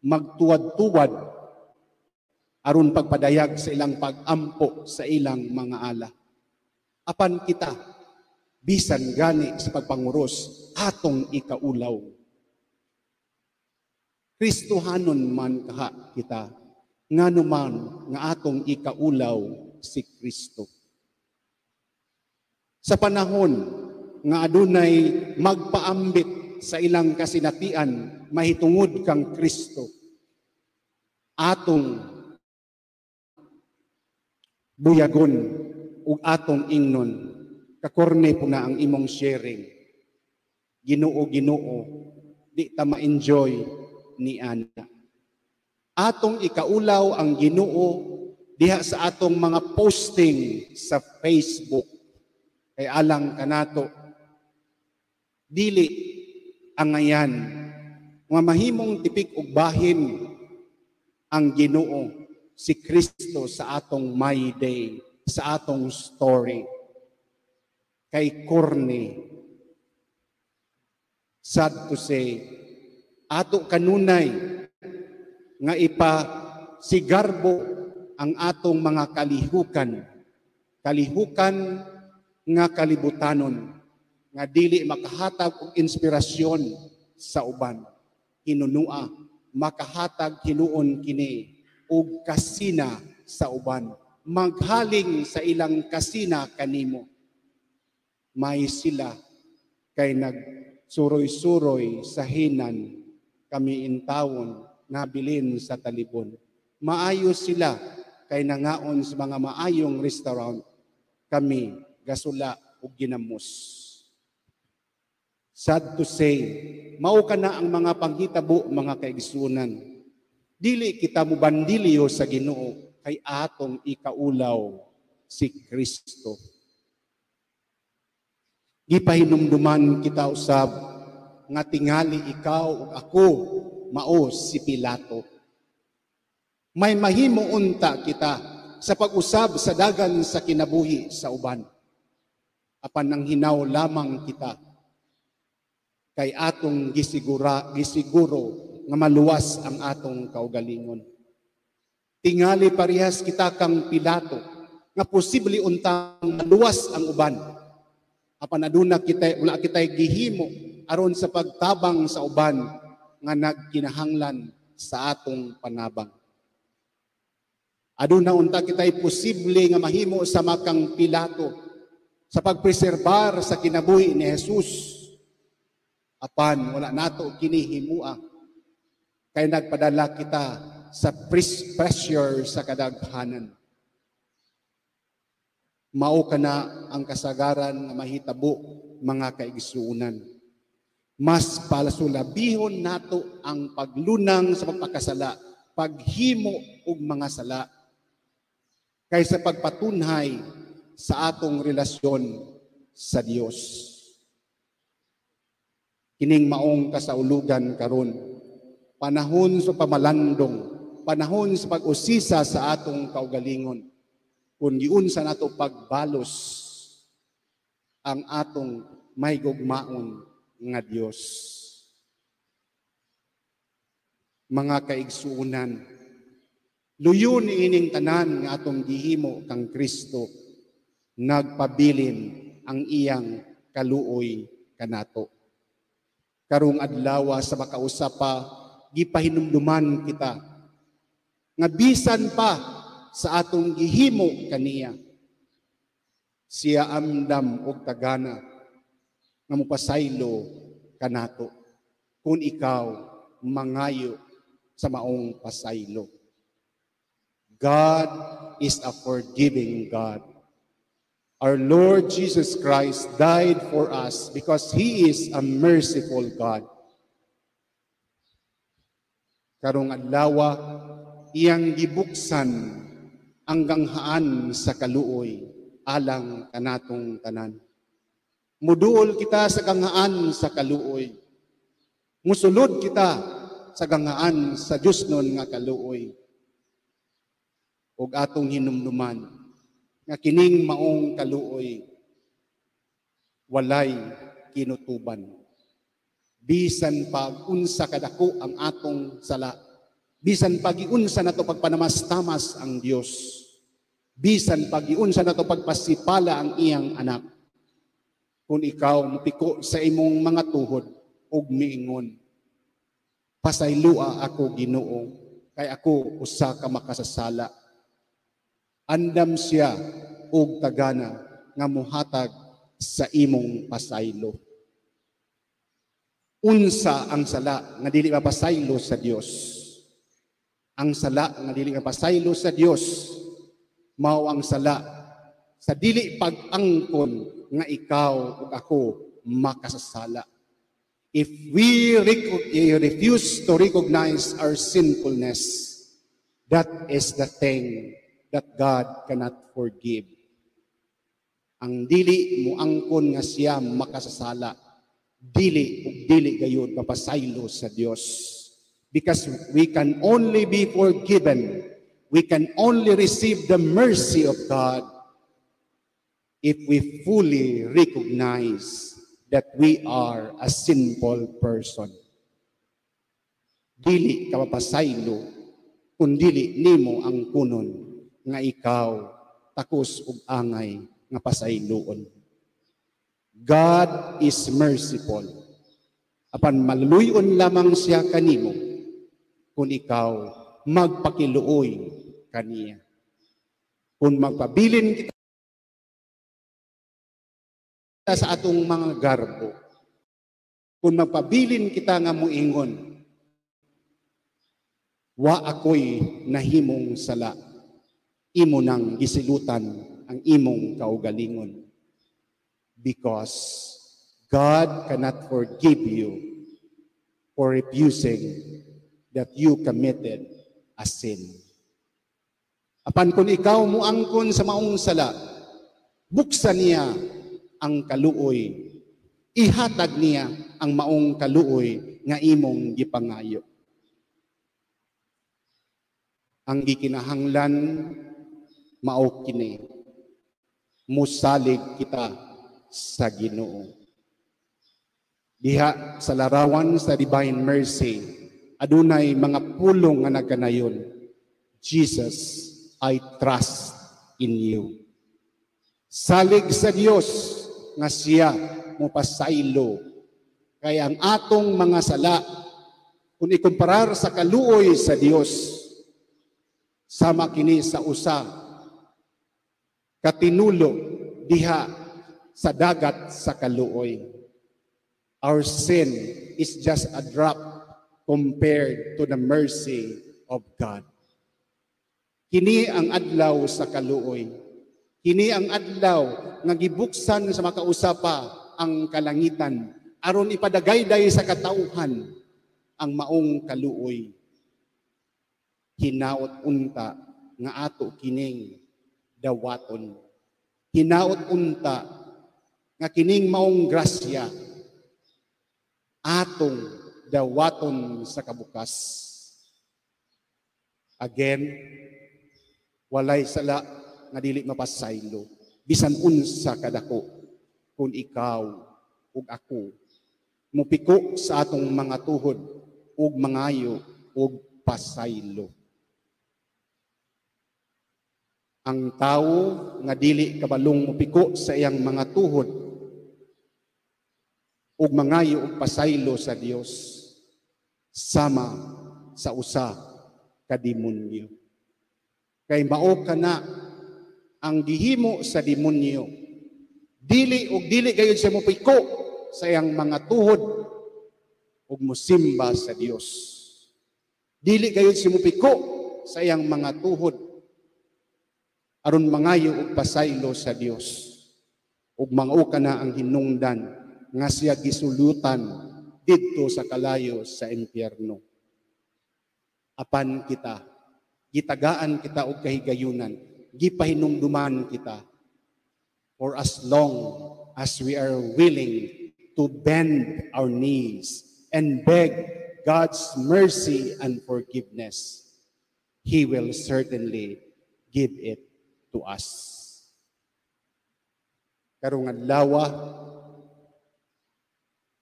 magtuwad-tuwad aron pagpadayag sa ilang pagampo sa ilang mga ala. Apan kita, bisan gani sa pagpanguros, atong ikaulaw. Kristohanon man kaha kita, ngano man nga atong ikaulaw si Kristo. Sa panahon nga adunay magpaambit sa ilang kasinatian mahitungod kang Kristo, atong buyagon ug atong ingnon, kakorne po na ang imong sharing. Ginoo, Ginoo, di ta ma-enjoy ni ana. Atong ikaulaw ang Ginoo diha sa atong mga posting sa Facebook. Kay alang kanato, dili angayan nga mahimong tipik og bahin ang Ginoo si Kristo sa atong my day, sa atong story. Kay korne, sad to say, ato kanunay nga ipasigarbo ang atong mga kalihukan, kalihukan nga kalibutanon, nga dili makahatag og inspirasyon sa uban. Hinunua, makahatag hinuon kini og kasina sa uban, maghaling sa ilang kasina kanimo. May sila kay nagsuroy-suroy sa hinan, kami intawon nabilin sa talibon. Maayo sila kay nangaon sa mga maayong restaurant, kami gasula ug ginamos. Sad to say, mao kana ang mga panghitabo, mga kaigsunan. Dili kita mobandilyo sa Ginoo kay atong ikaulaw si Kristo. Gipahinumduman kita usab nga tingali ikaw ug ako mao si Pilato. May mahimo unta kita sa pag-usab sa dagan sa kinabuhi sa uban. Apan nang hinaw lamang kita kay atong gisiguro nga maluwas ang atong kaugalingon. Tingali parehas kita kang Pilato nga posible untang maluwas ang uban. Apan aduna kita, wala kita'y gihimo aron sa pagtabang sa uban nga nagkinahanglan sa atong panabang. Aduna unta kita'y posible nga mahimo sa makang Pilato sa pagpreserbar sa kinabuhi ni Jesus. Apan wala nato kinihimua kay nagpadala kita sa pressure sa kadaghanan. Mao kana ang kasagaran nga mahitabo, mga kaigsuonan. Mas palasulabihon nato ang paglunang sa pagpakasala, paghimo og mga sala, kaysa pagpatunhay sa atong relasyon sa Dios. Kining maong kasaulugan karon, panahon sa pamalandong, panahon sa pag-usisa sa atong kaugalingon. Kung giunsa nato pagbalos ang atong mahigugmaon nga Dios. Mga kaigsuonan, luyo ni ining tanan nga atong gihimo kang Kristo, nagpabilin ang iyang kaluoy kanato. Karong adlaw sa makausapa, gipahinumduman kita nga bisan pa sa atong gihimo kaniya, siya amdam og tagana nga mopasaylo kanato kung ikaw mangayo sa maong pasaylo. God is a forgiving God. Our Lord Jesus Christ died for us because He is a merciful God. Karong adlaw, iyang gibuksan ang ganghaan sa kaluoy alang kanatong tanan. Muduol kita sa ganghaan sa kaluoy. Musulod kita sa ganghaan sa Diosnon nga kaluoy. Ug atong hinumduman nga kining maong kaluoy walay kinutuban. Bisan pag unsa kadako ang atong sala, bisan pag giunsa nato pagpanamastamas ang Dios, bisan pag giunsa nato pagpasipala ang iyang anak, kung ikaw mupiko sa imong mga tuhod ug miingon, "Pasaylua ako, Ginoo, kay ako usa ka makasasala," andam siya og tagana nga muhatag sa imong pasaylo. Unsa ang sala nga dili mapasaylo sa Dios? Ang sala nga dili mapasaylo sa Dios mao ang sala sa dili pag-angkon nga ikaw ug ako makasasala. If we refuse to recognize our sinfulness, that is the thing that God cannot forgive. Ang dili muangkon nga siya makasasala, dili ug dili gayud mapasaylo sa Dios. Because we can only be forgiven, we can only receive the mercy of God if we fully recognize that we are a sinful person. Dili ka mapasaylo kung dili nimo angkunon nga ikaw takos og angay nga pasayloon. God is merciful. Apan maluyon lamang siya kanimo kung ikaw magpakiluoy kaniya. Kung magpabilin kita sa atong mga garbo, kung magpabilin kita nga muingon, "Wa ako'y nahimong sala," imo nang gisilutan ang imong kaugalingon. Because God cannot forgive you for refusing that you committed a sin. Apan kung ikaw muangkon sa maong sala, buksan niya ang kaluoy. Ihatag niya ang maong kaluoy nga imong gipangayo. Ang gikinahanglan mao kini: musalig kita sa Ginoo. Diha sa larawan sa Divine Mercy, adunay mga pulong nga nagkanayon. "Jesus, I trust in you." Salig sa Dios nga siya mopasaylo. Kay ang atong mga sala, kung ikumparar sa kaluoy sa Dios, sama kini sa usa katinulo diha sa dagat sa kaluoy. Our sin is just a drop compared to the mercy of God. Kini ang adlaw sa kaluoy. Kini ang adlaw nga gibuksan sa makausa pa ang kalangitan aron ipadagayday sa katawhan ang maong kaluoy. Hinaot unta nga ato kining dawaton. Hinaot unta nga kining maong grasya atong dawaton sa kabukas. Again, walay sala nga dili mapasaylo bisan unsa kadako kung ikaw ug ako mupiko sa atong mga tuhod ug mangayo og pasaylo. Ang tawo nga dili kabalong mupiko sa iyang mga tuhod ug mangayo og pasaylo sa Dios, sama sa usa ka demonyo. Kay mao kana ang gihimo sa demonyo. Dili ug dili gayud siya mupiko sa iyang mga tuhod ug musimba sa Dios. Dili gayud siya mupiko sa iyang mga tuhod aron mangayo og pasaylo sa Dios. Ug mangauka na ang hinungdan nga siya gisulutan didto sa kalayo sa impyerno. Apan kita, gitagaan kita og kahigayunan, gipahinumduman kita, for as long as we are willing to bend our knees and beg God's mercy and forgiveness, He will certainly give it to us. Karong adlaw,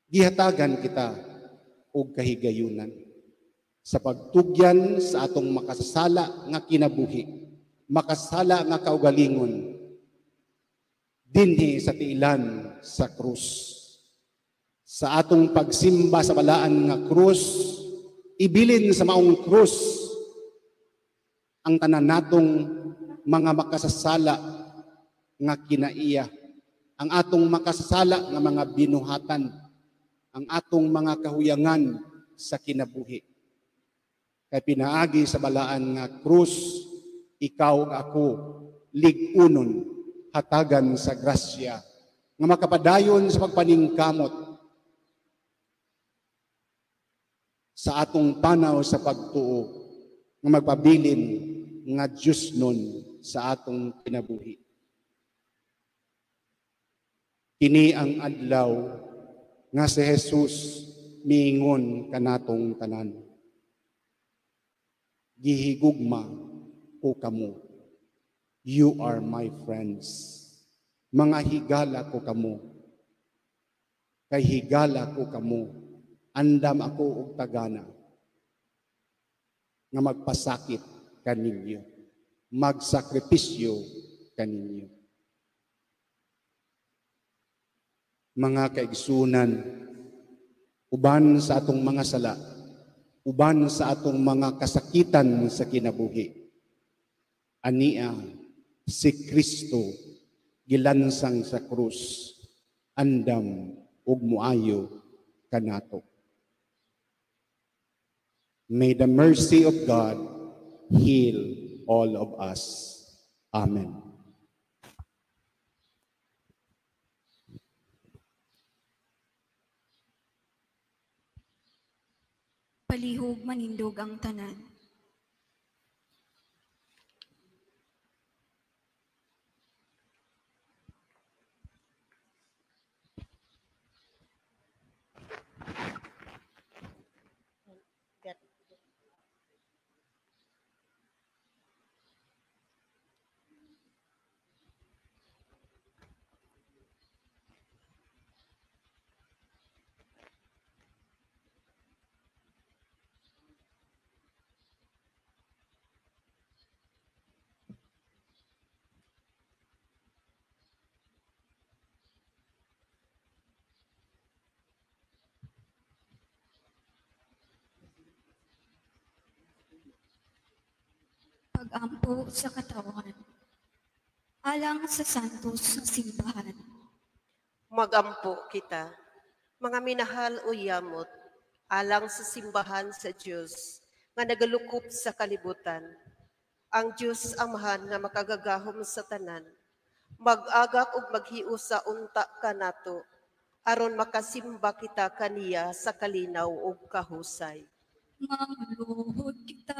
gihatagan kita og kahigayunan sa pagtugyan sa atong makasasala nga kinabuhi, makasala nga kaugalingon, dinhi sa tiilan sa krus. Sa atong pagsimba sa balaan nga krus, ibilin sa maong krus ang tanan natong mga makasasala nga kinaiya, ang atong makasasala nga mga binuhatan, ang atong mga kahuyangan sa kinabuhi. Kay pinaagi sa balaan nga krus, ikaw ako lig-unon, hatagan sa grasya nga makapadayon sa pagpaningkamot sa atong panaw sa pagtuo nga magpabilin nga Diyos nun sa atong kinabuhi. Kini ang adlaw nga si Jesus miingon kanatong tanan. Gihigugma ko kamo. You are my friends. Mga higala ko kamo. Kay higala ko kamo. Andam ako og tagana nga magpasakit kaninyo, magsakripisyo kaninyo. Mga kaigsunan, uban sa atong mga sala, uban sa atong mga kasakitan sa kinabuhi, ania si Kristo gilansang sa krus, andam ug muayo kanato. May the mercy of God heal all of us. Amen. Palihog manindog ang tanan. Pag-ampo sa katawan, alang sa santos sa simbahan. Magampo kita, mga minahal o yamot, alang sa simbahan sa Dios nga nagalukop sa kalibutan. Ang Dios Amahan nga makagagahom sa tanan, mag-agak ug maghiusa unta kanato, aron makasimba kita kaniya sa kalinaw ug kahusay. Mangluhod kita.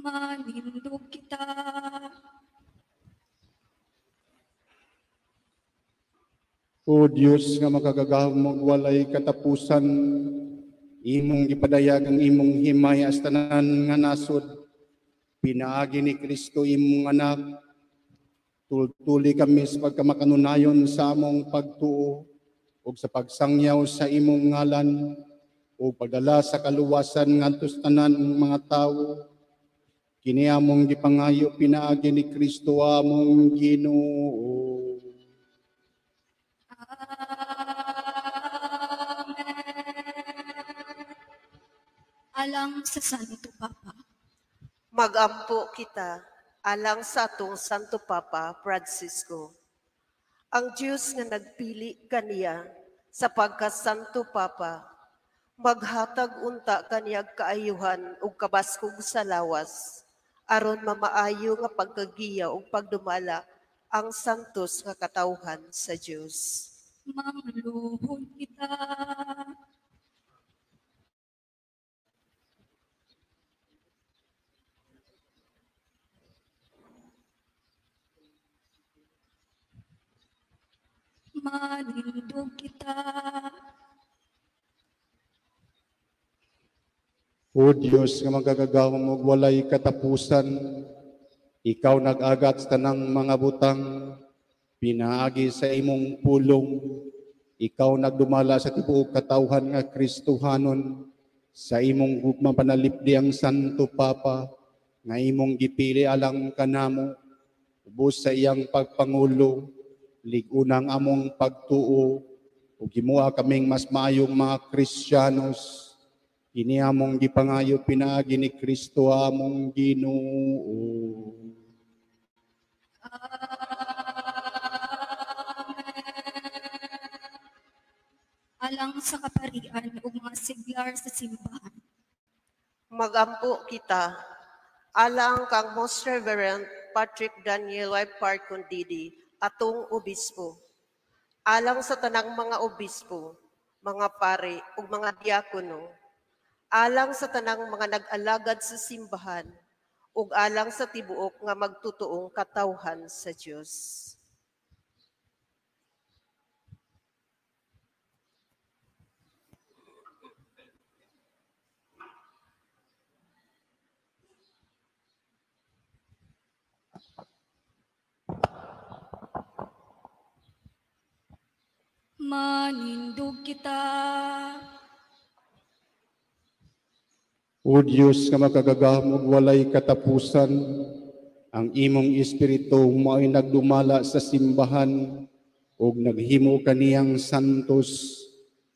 Manindog kita. O Dios nga makagagahom ug walay katapusan, imong gipadayag ang imong himay as tanan nga nasod. Pinaagi ni Kristo imong anak, tultuli kami sa pagkamakanunayon sa among pagtuo ug sa pagsangyaw sa imong ngalan ug pagdala sa kaluwasan ngadto sa tanan mga tawo. Kini among gipangayo pinaagi ni Kristo among Ginoo. Amen. Alang sa Santo Papa. Magampo kita, Alang sa atong Santo Papa Francisco. Ang Dios nga nagpili kaniya sa pagka-Santo Papa, maghatag unta kaniyag kaayuhan ug kabaskog sa lawas, aron mamaayo nga pagkagiya ug pagdumala ang santos nga katawhan sa Dios. Mangluhod kita. Manindog kita. O Dios nga magagagahom ug walay katapusan, ikaw nag-agat sa tanang mga butang, pinaagi sa imong pulong, ikaw nagdumala sa tibuok katawhan nga Kristohanon, sa imong gugma panalipdi ang Santo Papa, nga imong gipili alang kanamo, ubos sa iyang pagpangulo, lig-unang among pagtuo, ug himoa kaming mas maayong mga Kristiyanos. Kini among gipangayo pinaagi ni Kristo among Ginoo. Amen. Alang sa kaparian ug mga siglar sa simbahan. Magampo kita alang kang Most Reverend Patrick Daniel Y. Parkondidi, atong obispo. Alang sa tanang mga obispo, mga pare ug mga diakono, alang sa tanang mga nag-alagad sa simbahan, ug alang sa tibuok nga magtutuong katawhan sa Dios. Manindog kita. O Dios nga makagagahom ug walay katapusan, ang imong espiritu mao'y nagdumala sa simbahan ug naghimo kaniyang santos.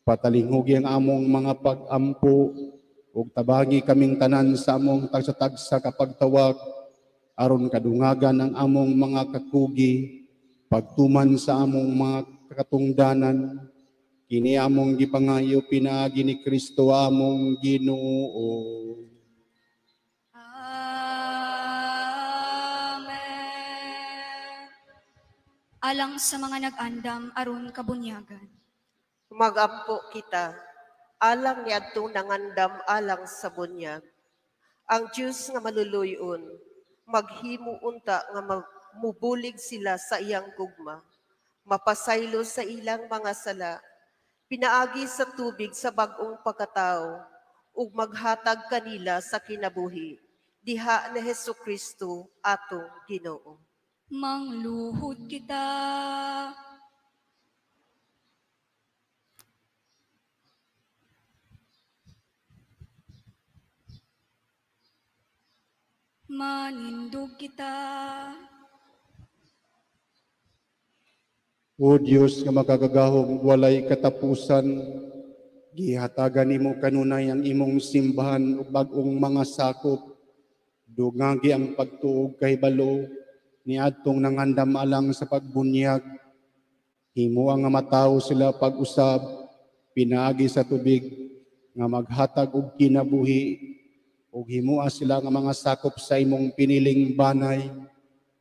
Patalinghugi ang among mga pag-ampo ug tabangi kaming tanan sa among tagsa-tagsa kapagtawag aron kadungagan ang among mga kakugi, pagtuman sa among mga katungdanan. Kini among gipangayo pinaagi ni Kristo among Ginoo. Amen. Alang sa mga nag-andam aron kabunyagan. Magampo kita alang niadtong nangandam alang sa bunyag. Ang Dios nga maluluyon, maghimo unta nga mubulig sila sa iyang gugma, mapasaylo sa ilang mga sala, pinaagi sa tubig sa bag-ong pagkatao, ug maghatag kanila sa kinabuhi, diha ni Hesus Kristo atong Ginoo. Mangluhod kita. Manindog kita. O Dios nga makagagahom walay katapusan, gihatagan nimo kanunay ang imong simbahan ug bag-ong mga sakop. Dungagi ang pagtuog kahibalo niadtong nangandam alang sa pagbunyag. Himoa nga matawo sila pag-usab pinaagi sa tubig nga maghatag og kinabuhi, ug himoa sila nga mga sakop sa imong piniling banay.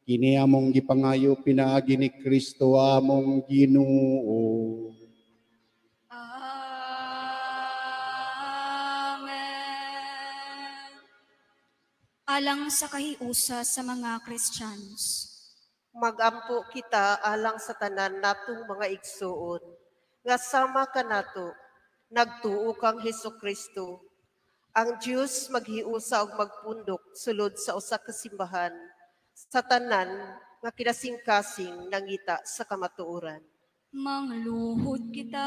Kini among gipangayo pinaagi ni Kristo among Ginoo. Amen. Alang sa kahiusa sa mga Kristiyanos. Magampo kita alang sa tanan natong mga igsuon, nga sama kanato nagtuo kang Hesus Kristo. Ang Dios maghiusa og magpundok sulod sa usa ka simbahan sa tanan nga kinasingkasing nangita sa kamatuoran. Mangluhod kita.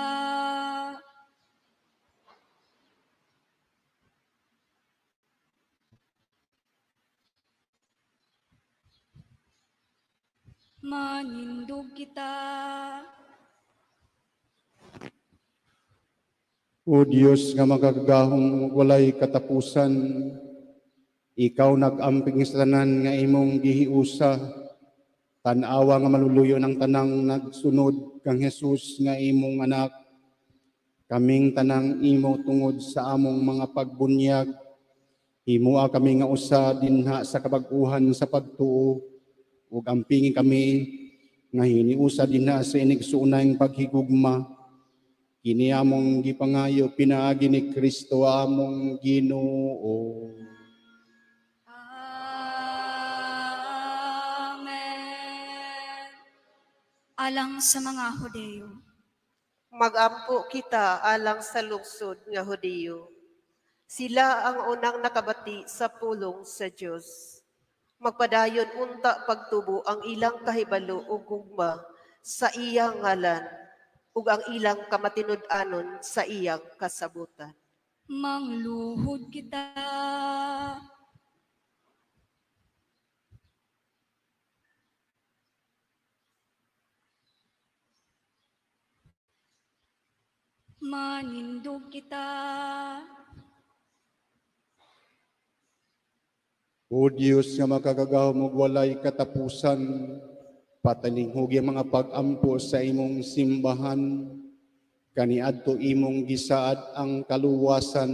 Manindog kita. O Dios nga makagagahom walay katapusan, Ikaw nag-amping sa tanan nga imong gihiusa, tan-awa nga maluluyo ng tanang nagsunod kang Jesus nga imong anak. Kaming tanang imo tungod sa among mga pagbunyag, himua kami nga usa dinha sa kabag-uhan sa pagtuo, ug ampingi kami nga hiniusa dinha sa inigsuunang paghigugma. Kini among gipangayo pinaagi ni Kristo among Ginoo. Amen. Alang sa mga Hudeo. Magampo kita alang sa lungsod nga Hudeo. Sila ang unang nakabati sa pulong sa Dios. Magpadayon unta pagtubo ang ilang kahibalo ug gugma sa iyang ngalan ug ang ilang kamatinud-anon sa iyang kasabutan. Mangluhod kita. Manindog kita. O Diyos nga makagagahom ug walay katapusan, patalinghugi ang mga pag-ampo sa imong simbahan, kaniadto imong gisaad ang kaluwasan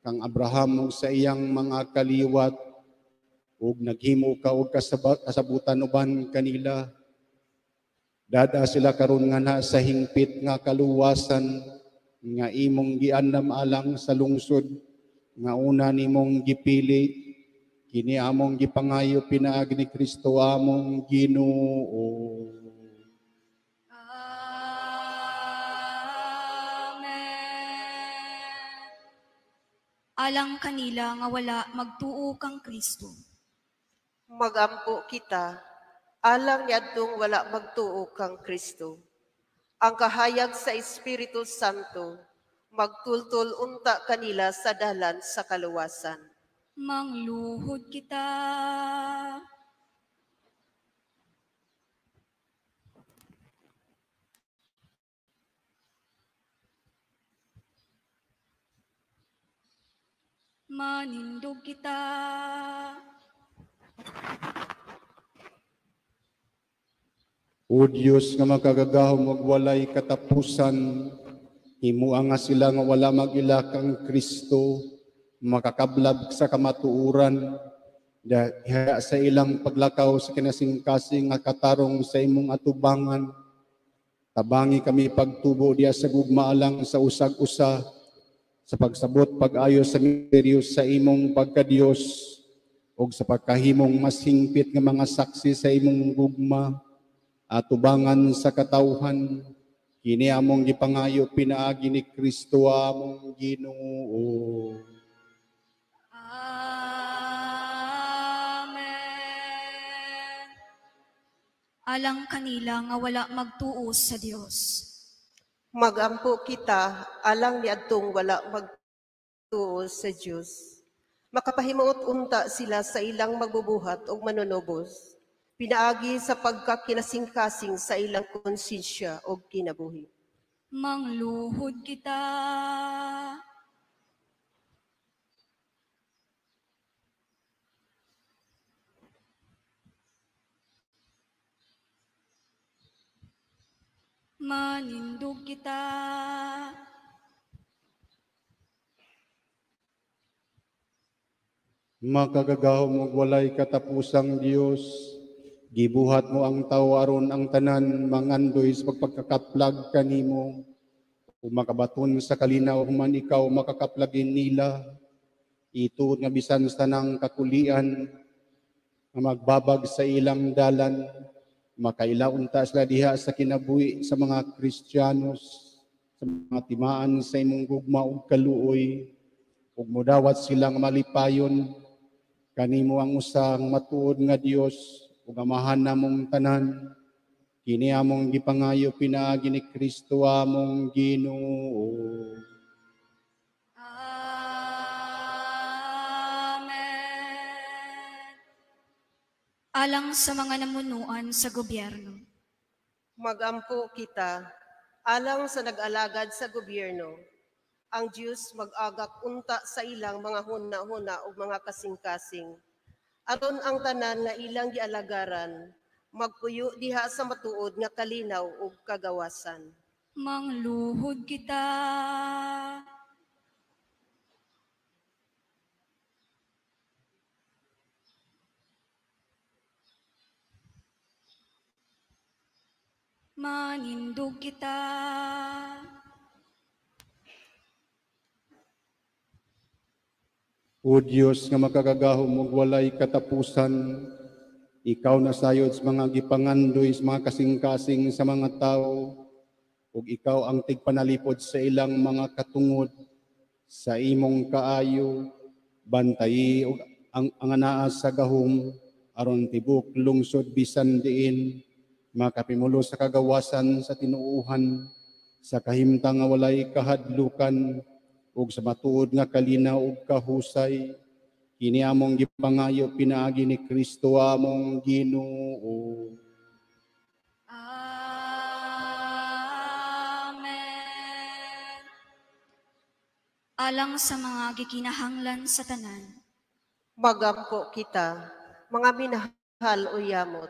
kang Abraham ug sa iyang mga kaliwat, ug naghimo ka og kasabutan uban kanila. Dada sila karon nga na sa hingpit nga kaluwasan nga imong giandam alang sa lungsod nga una nimong gipili. Kini among gipangayo pinaagi ni Kristo among Ginoo. Amen. Alang kanila nga wala magtuo kang Kristo. Magampo kita alang niadtong wala magtuo kang Kristo. Ang kahayag sa Espiritu Santo magtultol unta kanila sa dalan sa kaluwasan. Mangluhod kita. Manindog kita. O Diyos nga makagagahom ug walay katapusan, himua nga sila nga wala mag-ila kang Kristo, makakablab sa kamatuoran, diha sa ilang paglakaw sa kinasingkasing nga katarong sa imong atubangan. Tabangi kami pagtubo diha sa gugma alang sa usag-usa, sa pagsabot pag-ayo sa misteryo sa imong pagkadiyos, ug sa pagkahimong mas hingpit nga mga saksi sa imong gugma, atubangan sa katawhan. Kini among gipangayo pinaagi ni Kristo among Ginoo. Amen. Alang kanila nga wala magtuo sa Dios. Magampo kita alang niadtong wala magtuo sa Dios. Makapahimuot unta sila sa ilang magbubuhat og manunubos, pinaagi sa pagkakinasingkasing sa ilang konsensya og kinabuhi. Mangluhod kita. Manindog kita. Makagagahom ug walay katapusang Dios, gibuhat mo ang tawo aron ang tanan mangandoy sa pagpagkakaplag kanimo. Ug makabaton sa kalinaw human ikaw makakaplagin nila. Ituod nga bisan sa tanang kakulian nga magbabag sa ilang dalan, makaila unta sila diha sa kinabuhi sa mga Kristiyanos, sa mga timaan sa imong gugma ug kaluoy, ug modawat silang malipayon kanimo ang usang matuod nga Dios ug Amahan namong tanan. Kini among gipangayo pinaagi ni Kristo among Ginoo. Amen. Alang sa mga namunuan sa gobyerno. Magampo kita alang sa nag-alagad sa gobyerno. Ang Dios mag-agak unta sa ilang mga huna-huna ug mga kasing-kasing. Aron ang tanan nga ilang gialagaran, magpuyo diha sa matuod nga kalinaw ug kagawasan. Mangluhod kita. Manindog kita. O Dios nga makagagahom ug walay katapusan, ikaw nasayod sa mga gipangandoy sa mga kasing-kasing sa mga tawo, ug ikaw ang tigpanalipod sa ilang mga katungod. Sa imong kaayo, bantayi og ang anaa sa gahom aron tibok lungsod bisan diin makapimulo sa kagawasan sa tinuohan, sa kahimtang nga walay kahadlukan, ug sa matuod nga kalinaw ug kahusay. Kini among gipangayo pinaagi ni Kristo among Ginoo. Amen. Alang sa mga gikinahanglan sa tanan, magampo kita, mga minahal o yamot,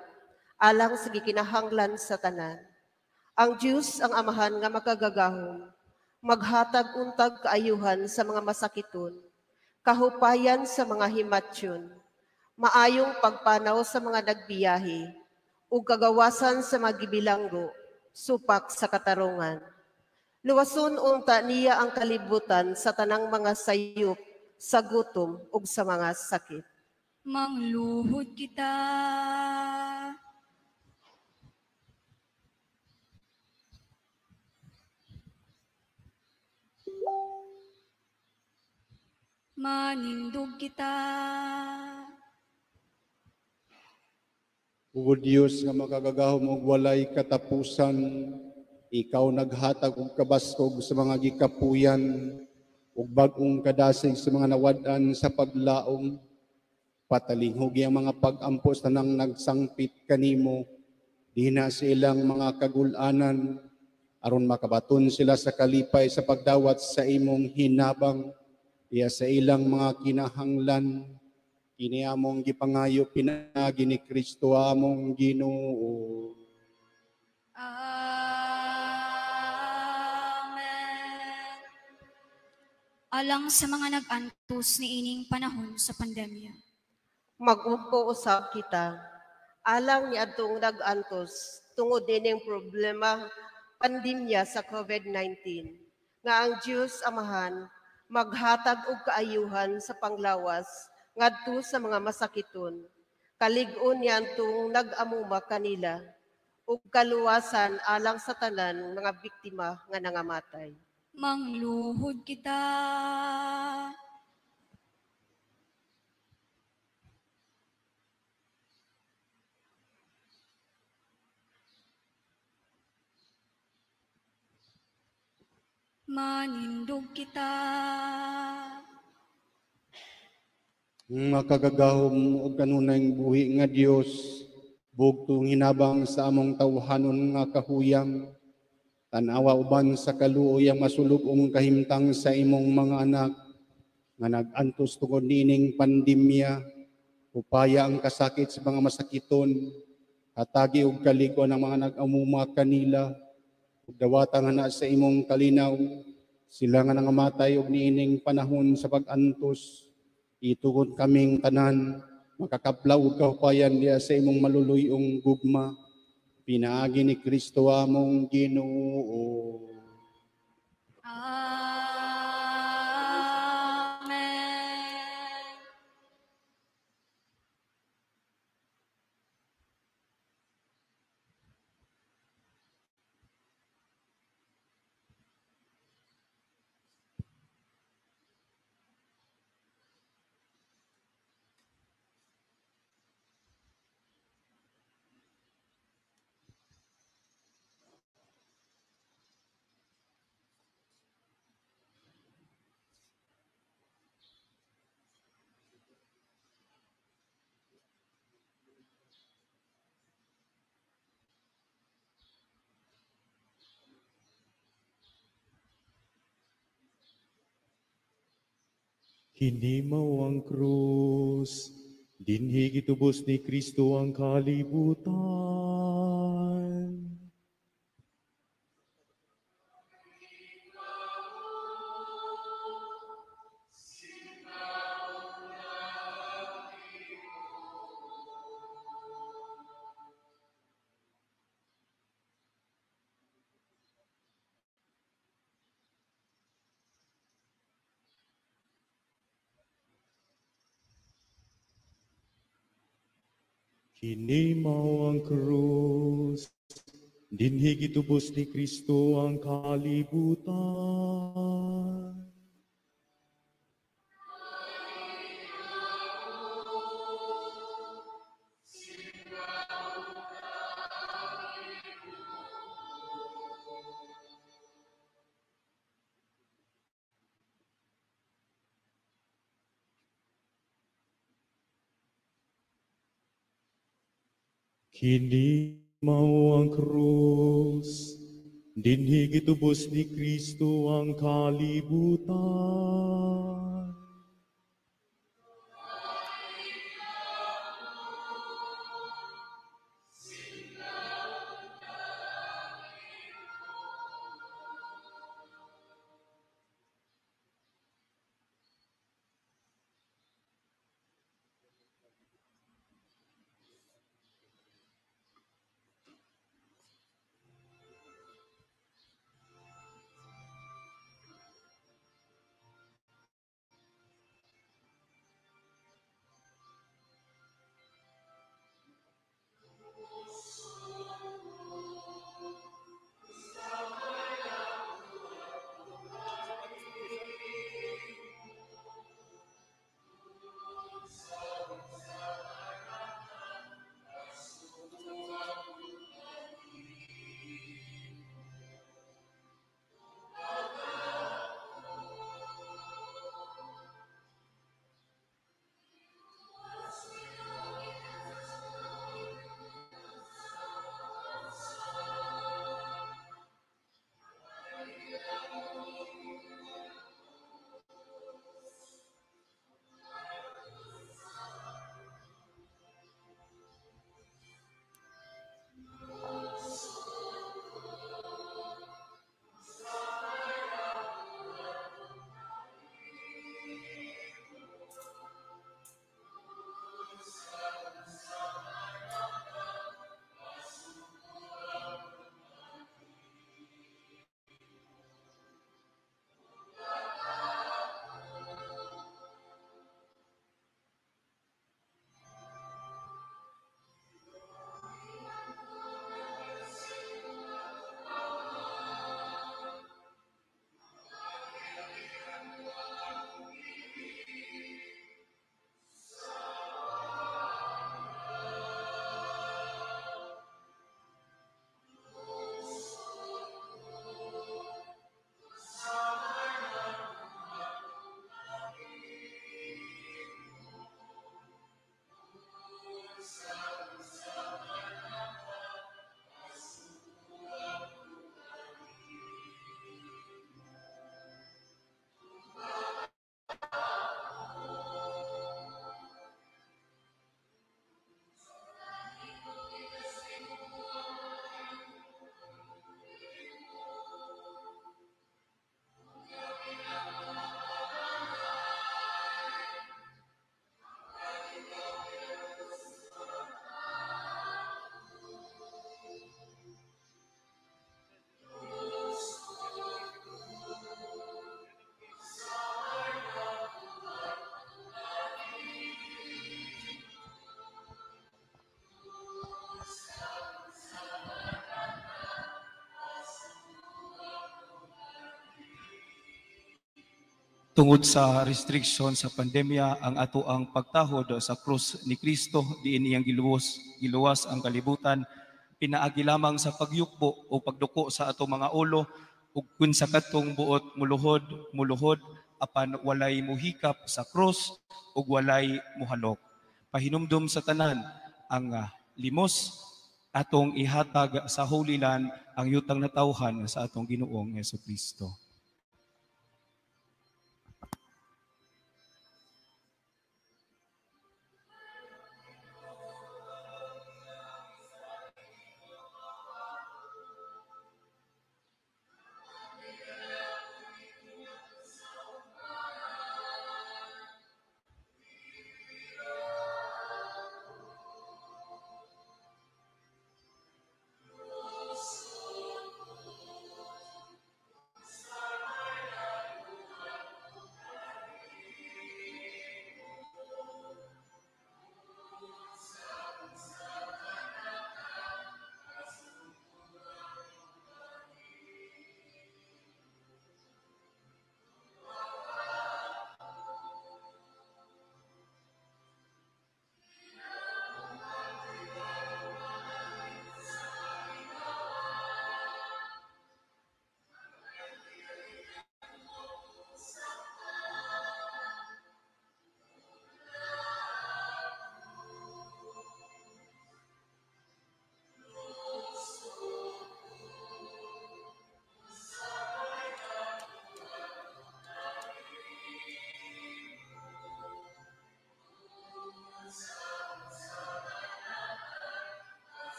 alang sa gikinahanglan sa tanan. Ang Dios ang Amahan nga makagagahom, maghatag untag kaayuhan sa mga masakiton, kahupayan sa mga himatyon, maayong pagpanaw sa mga nagbiyahe, ug kagawasan sa mga gibilanggo, supak sa katarungan. Luwason unta niya ang kalibutan sa tanang mga sayop, sa gutom ug sa mga sakit. Mangluhod kita. Manindog kita. O Dios nga makagagahom ug walay katapusan, ikaw naghatag og kabaskog sa mga gikapuyan ug bag-ong kadasig sa mga nawad-an sa paglaom. Patalinghugi ang mga pag-ampo sa tanang nagsangpit kanimo, dina sa ilang mga kagul-anan, aron makabaton sila sa kalipay sa pagdawat sa imong hinabang, iya sa ilang mga kinahanglan. Kini among gipangayo pinaagi ni Kristo among Ginoo. Amen. Alang sa mga nag-antos niining panahon sa pandemya, mag-umpo usab kita alang niadtong nag-antos tungod nining problema pandemya sa COVID-19, nga ang Dios Amahan maghatag og kaayuhan sa panglawas ngadto sa mga masakiton, kalig-on niadtong nag-amuma kanila, ug kaluwasan alang sa tanan mga biktima nga nangamatay. Mangluhod kita. Manindog kita. Makagagahom og kanunayng buhi nga Dios, bugtong hinabang sa among tawhanon nga kahuyang, tan-awa uban sa kaluoy ang masulub-ong kahimtang sa imong mga anak nga nag-antos tungod niining pandemya. Upaya ang kasakit sa mga masakiton, hatagi og kalig-on ang mga nag-amuma kanila, ug dawata nga na sa imong kalinaw sila nga nangamatay og niining panahon sa pag-antos. Itugon kaming tanan makakaplaw og kahupayan diha sa imong maluluy-ong gugma, pinaagi ni Kristo among Ginoo. Amen. Kini mao ang krus, dinhi gitubos ni Kristo ang kalibutan. Kini mao ang krus, dinhi gitubos ni Kristo ang kalibutan. Kini mao ang krus, dinhi gitubos ni Kristo ang kalibutan. Tungod sa restriction sa pandemya, ang ato ang pagtahod sa krus ni Kristo, diin iyang giluwas ang kalibutan, pinaagi lamang sa pagyukbo o pagduko sa ato mga ulo, ug kun sa kadtong buot muluhod, muluhod, apan walay muhikap sa krus ug walay muhalok. Pahinumdum sa tanan ang limos atong ihatag sa Holy Land ang yutang natawhan sa atong Ginoong Hesukristo.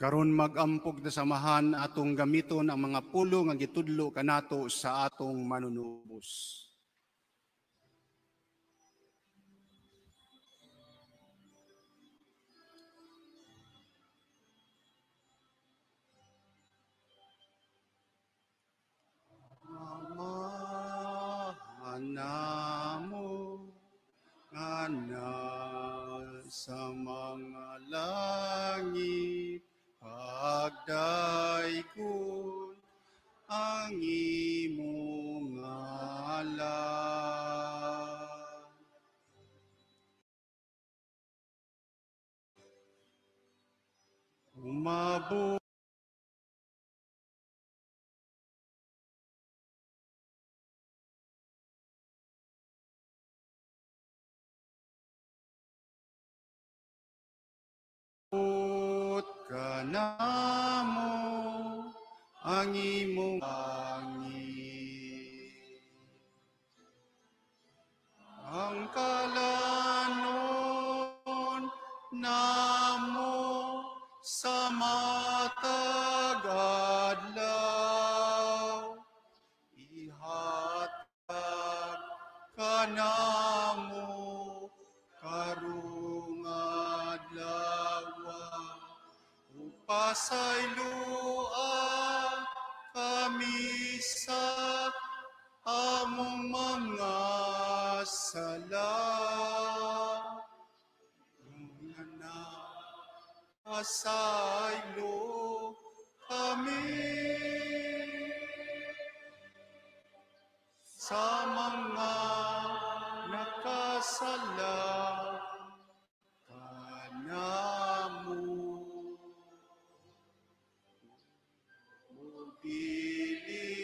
Karon mag-ampog na samahan atong gamiton ang mga pulo nga gitudlo kanato sa atong manunubos. Amahan namo nga nasa mga langit, pagdaykon ang imong ngalan. Umabot kanamo ang imong langit. Ang kalanon namo sa matag adlaw, ihatag kanamo karong adlaw. Pasayloa kami sa among mga sala. Nga na pasaylo kami sa mga nakasala kanamo. Bili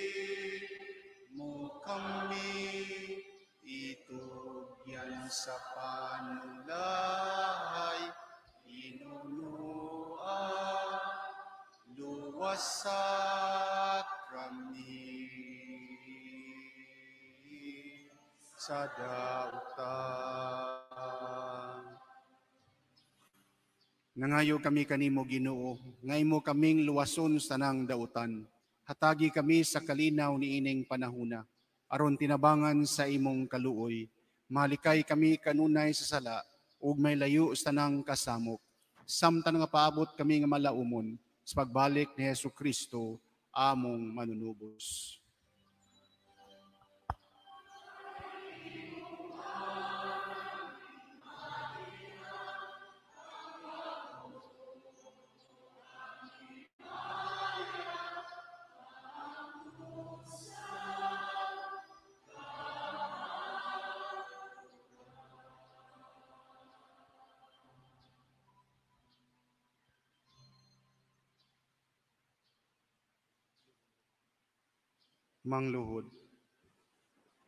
mo kami itugyan sa panulay, inunoa, luwasa kami sa dautan. Nangayo kami kanimo, Ginoo, nga imo kaming luwason sa tanang dautan. Hatagi kami sa kalinaw niining panahuna, aron tinabangan sa imong kaluoy. Malikay kami kanunay sa sala, ug may layo sa tanang kasamok. Samtang nga paabot kami nga malaumon sa pagbalik ni Hesus Kristo, among manunubos. Mangluhod.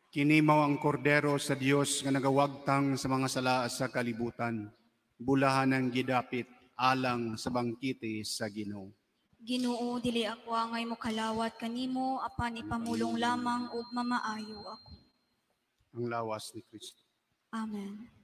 Kini mao ang kordero sa Dios nga nagawagtang sa mga sala sa kalibutan. Bulahan ang gidapit alang sa bangkite sa Ginoo. Ginoo, dili ako angay mokalawat kanimo, apan ipamulong lamang ug mamaayo ako. Ang lawas ni Kristo. Amen.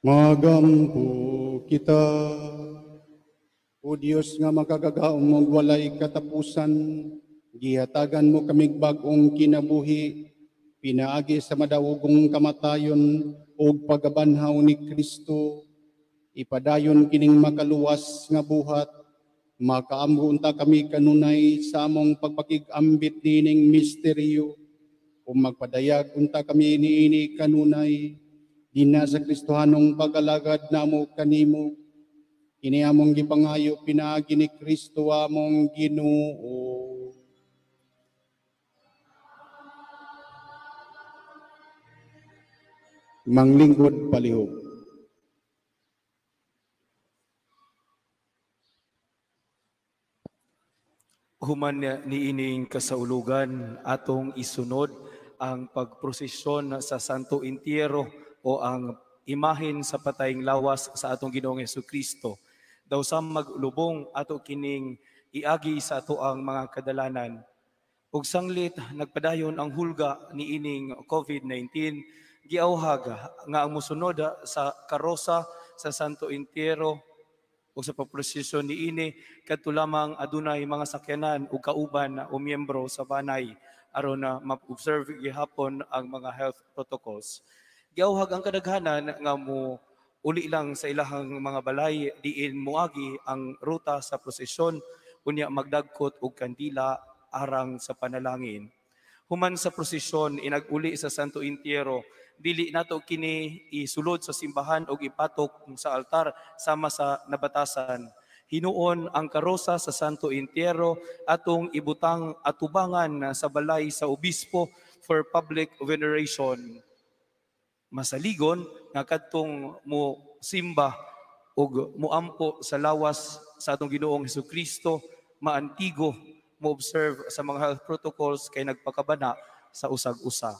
Magampo kita. O Dios nga makagagahom ug walay katapusan, gihatagan mo kamig bag-ong kinabuhi, pinaagi sa madaogong kamatayon ug pagabanhaw ni Kristo. Ipadayon kining makaluwas nga buhat, makaamgo unta kami kanunay sa among pagpakig-ambit niining misteryo, ug magpadayag unta kami niini kanunay, dinha sa Kristohanong pag-alagad namo kanimo. Kini among gipangayo pinaagi ni Kristo among Ginoo. Manglingkod palihog. Human niining kasaulugan atong isunod ang pagprosesyon sa Santo Entierro o ang imahen sa patayng lawas sa atong Ginoong Hesukristo. Daw sa maglubong ato kining iagi sa ato ang mga kadalanan. Ug sanglit nagpadayon ang hulga niining COVID-19, giauhag nga ang mosunod sa karosa sa Santo Entierro o sa pagprosesyon niini kadto lamang adunay mga sakyanan ug kauban o miyembro sa banay aron na ma-observe gihapon ang mga health protocols. Giauhag ang kadaghanan nga mo uli lang sa ilahang mga balay diin moagi ang ruta sa prosesyon unya magdagkot og kandila arang sa panalangin. Human sa prosesyon inag-uli sa Santo Entierro, dili nato kini isulod sa simbahan og ipatok sa altar sama sa nabatasan. Hinuon ang karosa sa Santo Entierro atong ibutang atubangan sa balay sa obispo for public veneration. Masaligon nga kadtong mo simba og moampo sa lawas sa atong Ginoong Hesukristo, maantigo mo observe sa mga health protocols kay nagpakabana sa usag-usa.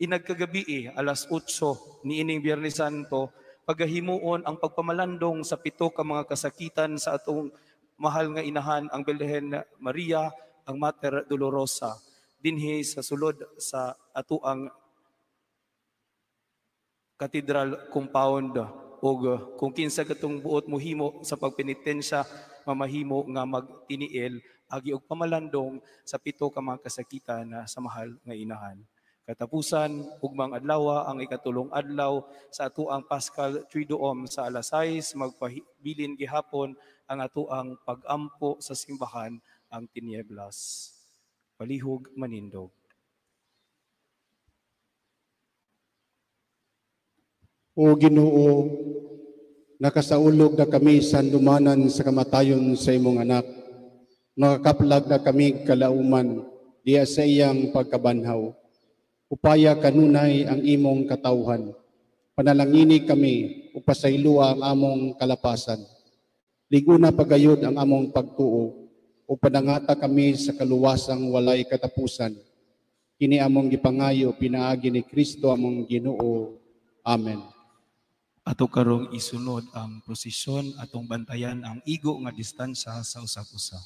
Inagkagabi alas 8 niining Biyernes Santo, pagahimuon ang pagpamalandong sa 7 ka mga kasakitan sa atong mahal nga inahan ang Birhen Maria, ang Mater Dolorosa, dinhi sa sulod sa atoang Cathedral compound. Og kung kinsa katong buot mohimo sa pagpenitensya, mamahimo nga magtiniil agi og pamalandong sa 7 ka mga kasakitan sa mahal nga inahan. Katapusan, ugmang adlaw ang 3 adlaw sa atoang Paschal Triduum sa alas 6, magpabilin gihapon ang atoang pag-ampo sa simbahan ang tinieblas. Palihog manindog. O Ginoo, nakasaulog na kami sa handumanan sa kamatayon sa imong anak. Nakakaplag na kami kalauman diya sa iyang pagkabanhaw. Upaya kanunay ang imong katawhan. Panalangini kami upasayloa ang among kalapasan. Liguna pagayod ang among pagtuo, o panangata kami sa kaluwasang walay katapusan. Kini among gipangayo pinaagi ni Kristo among Ginoo. Amen. Ato karong isunod ang prosesyon, atong bantayan ang igo nga distansya sa usag-usa.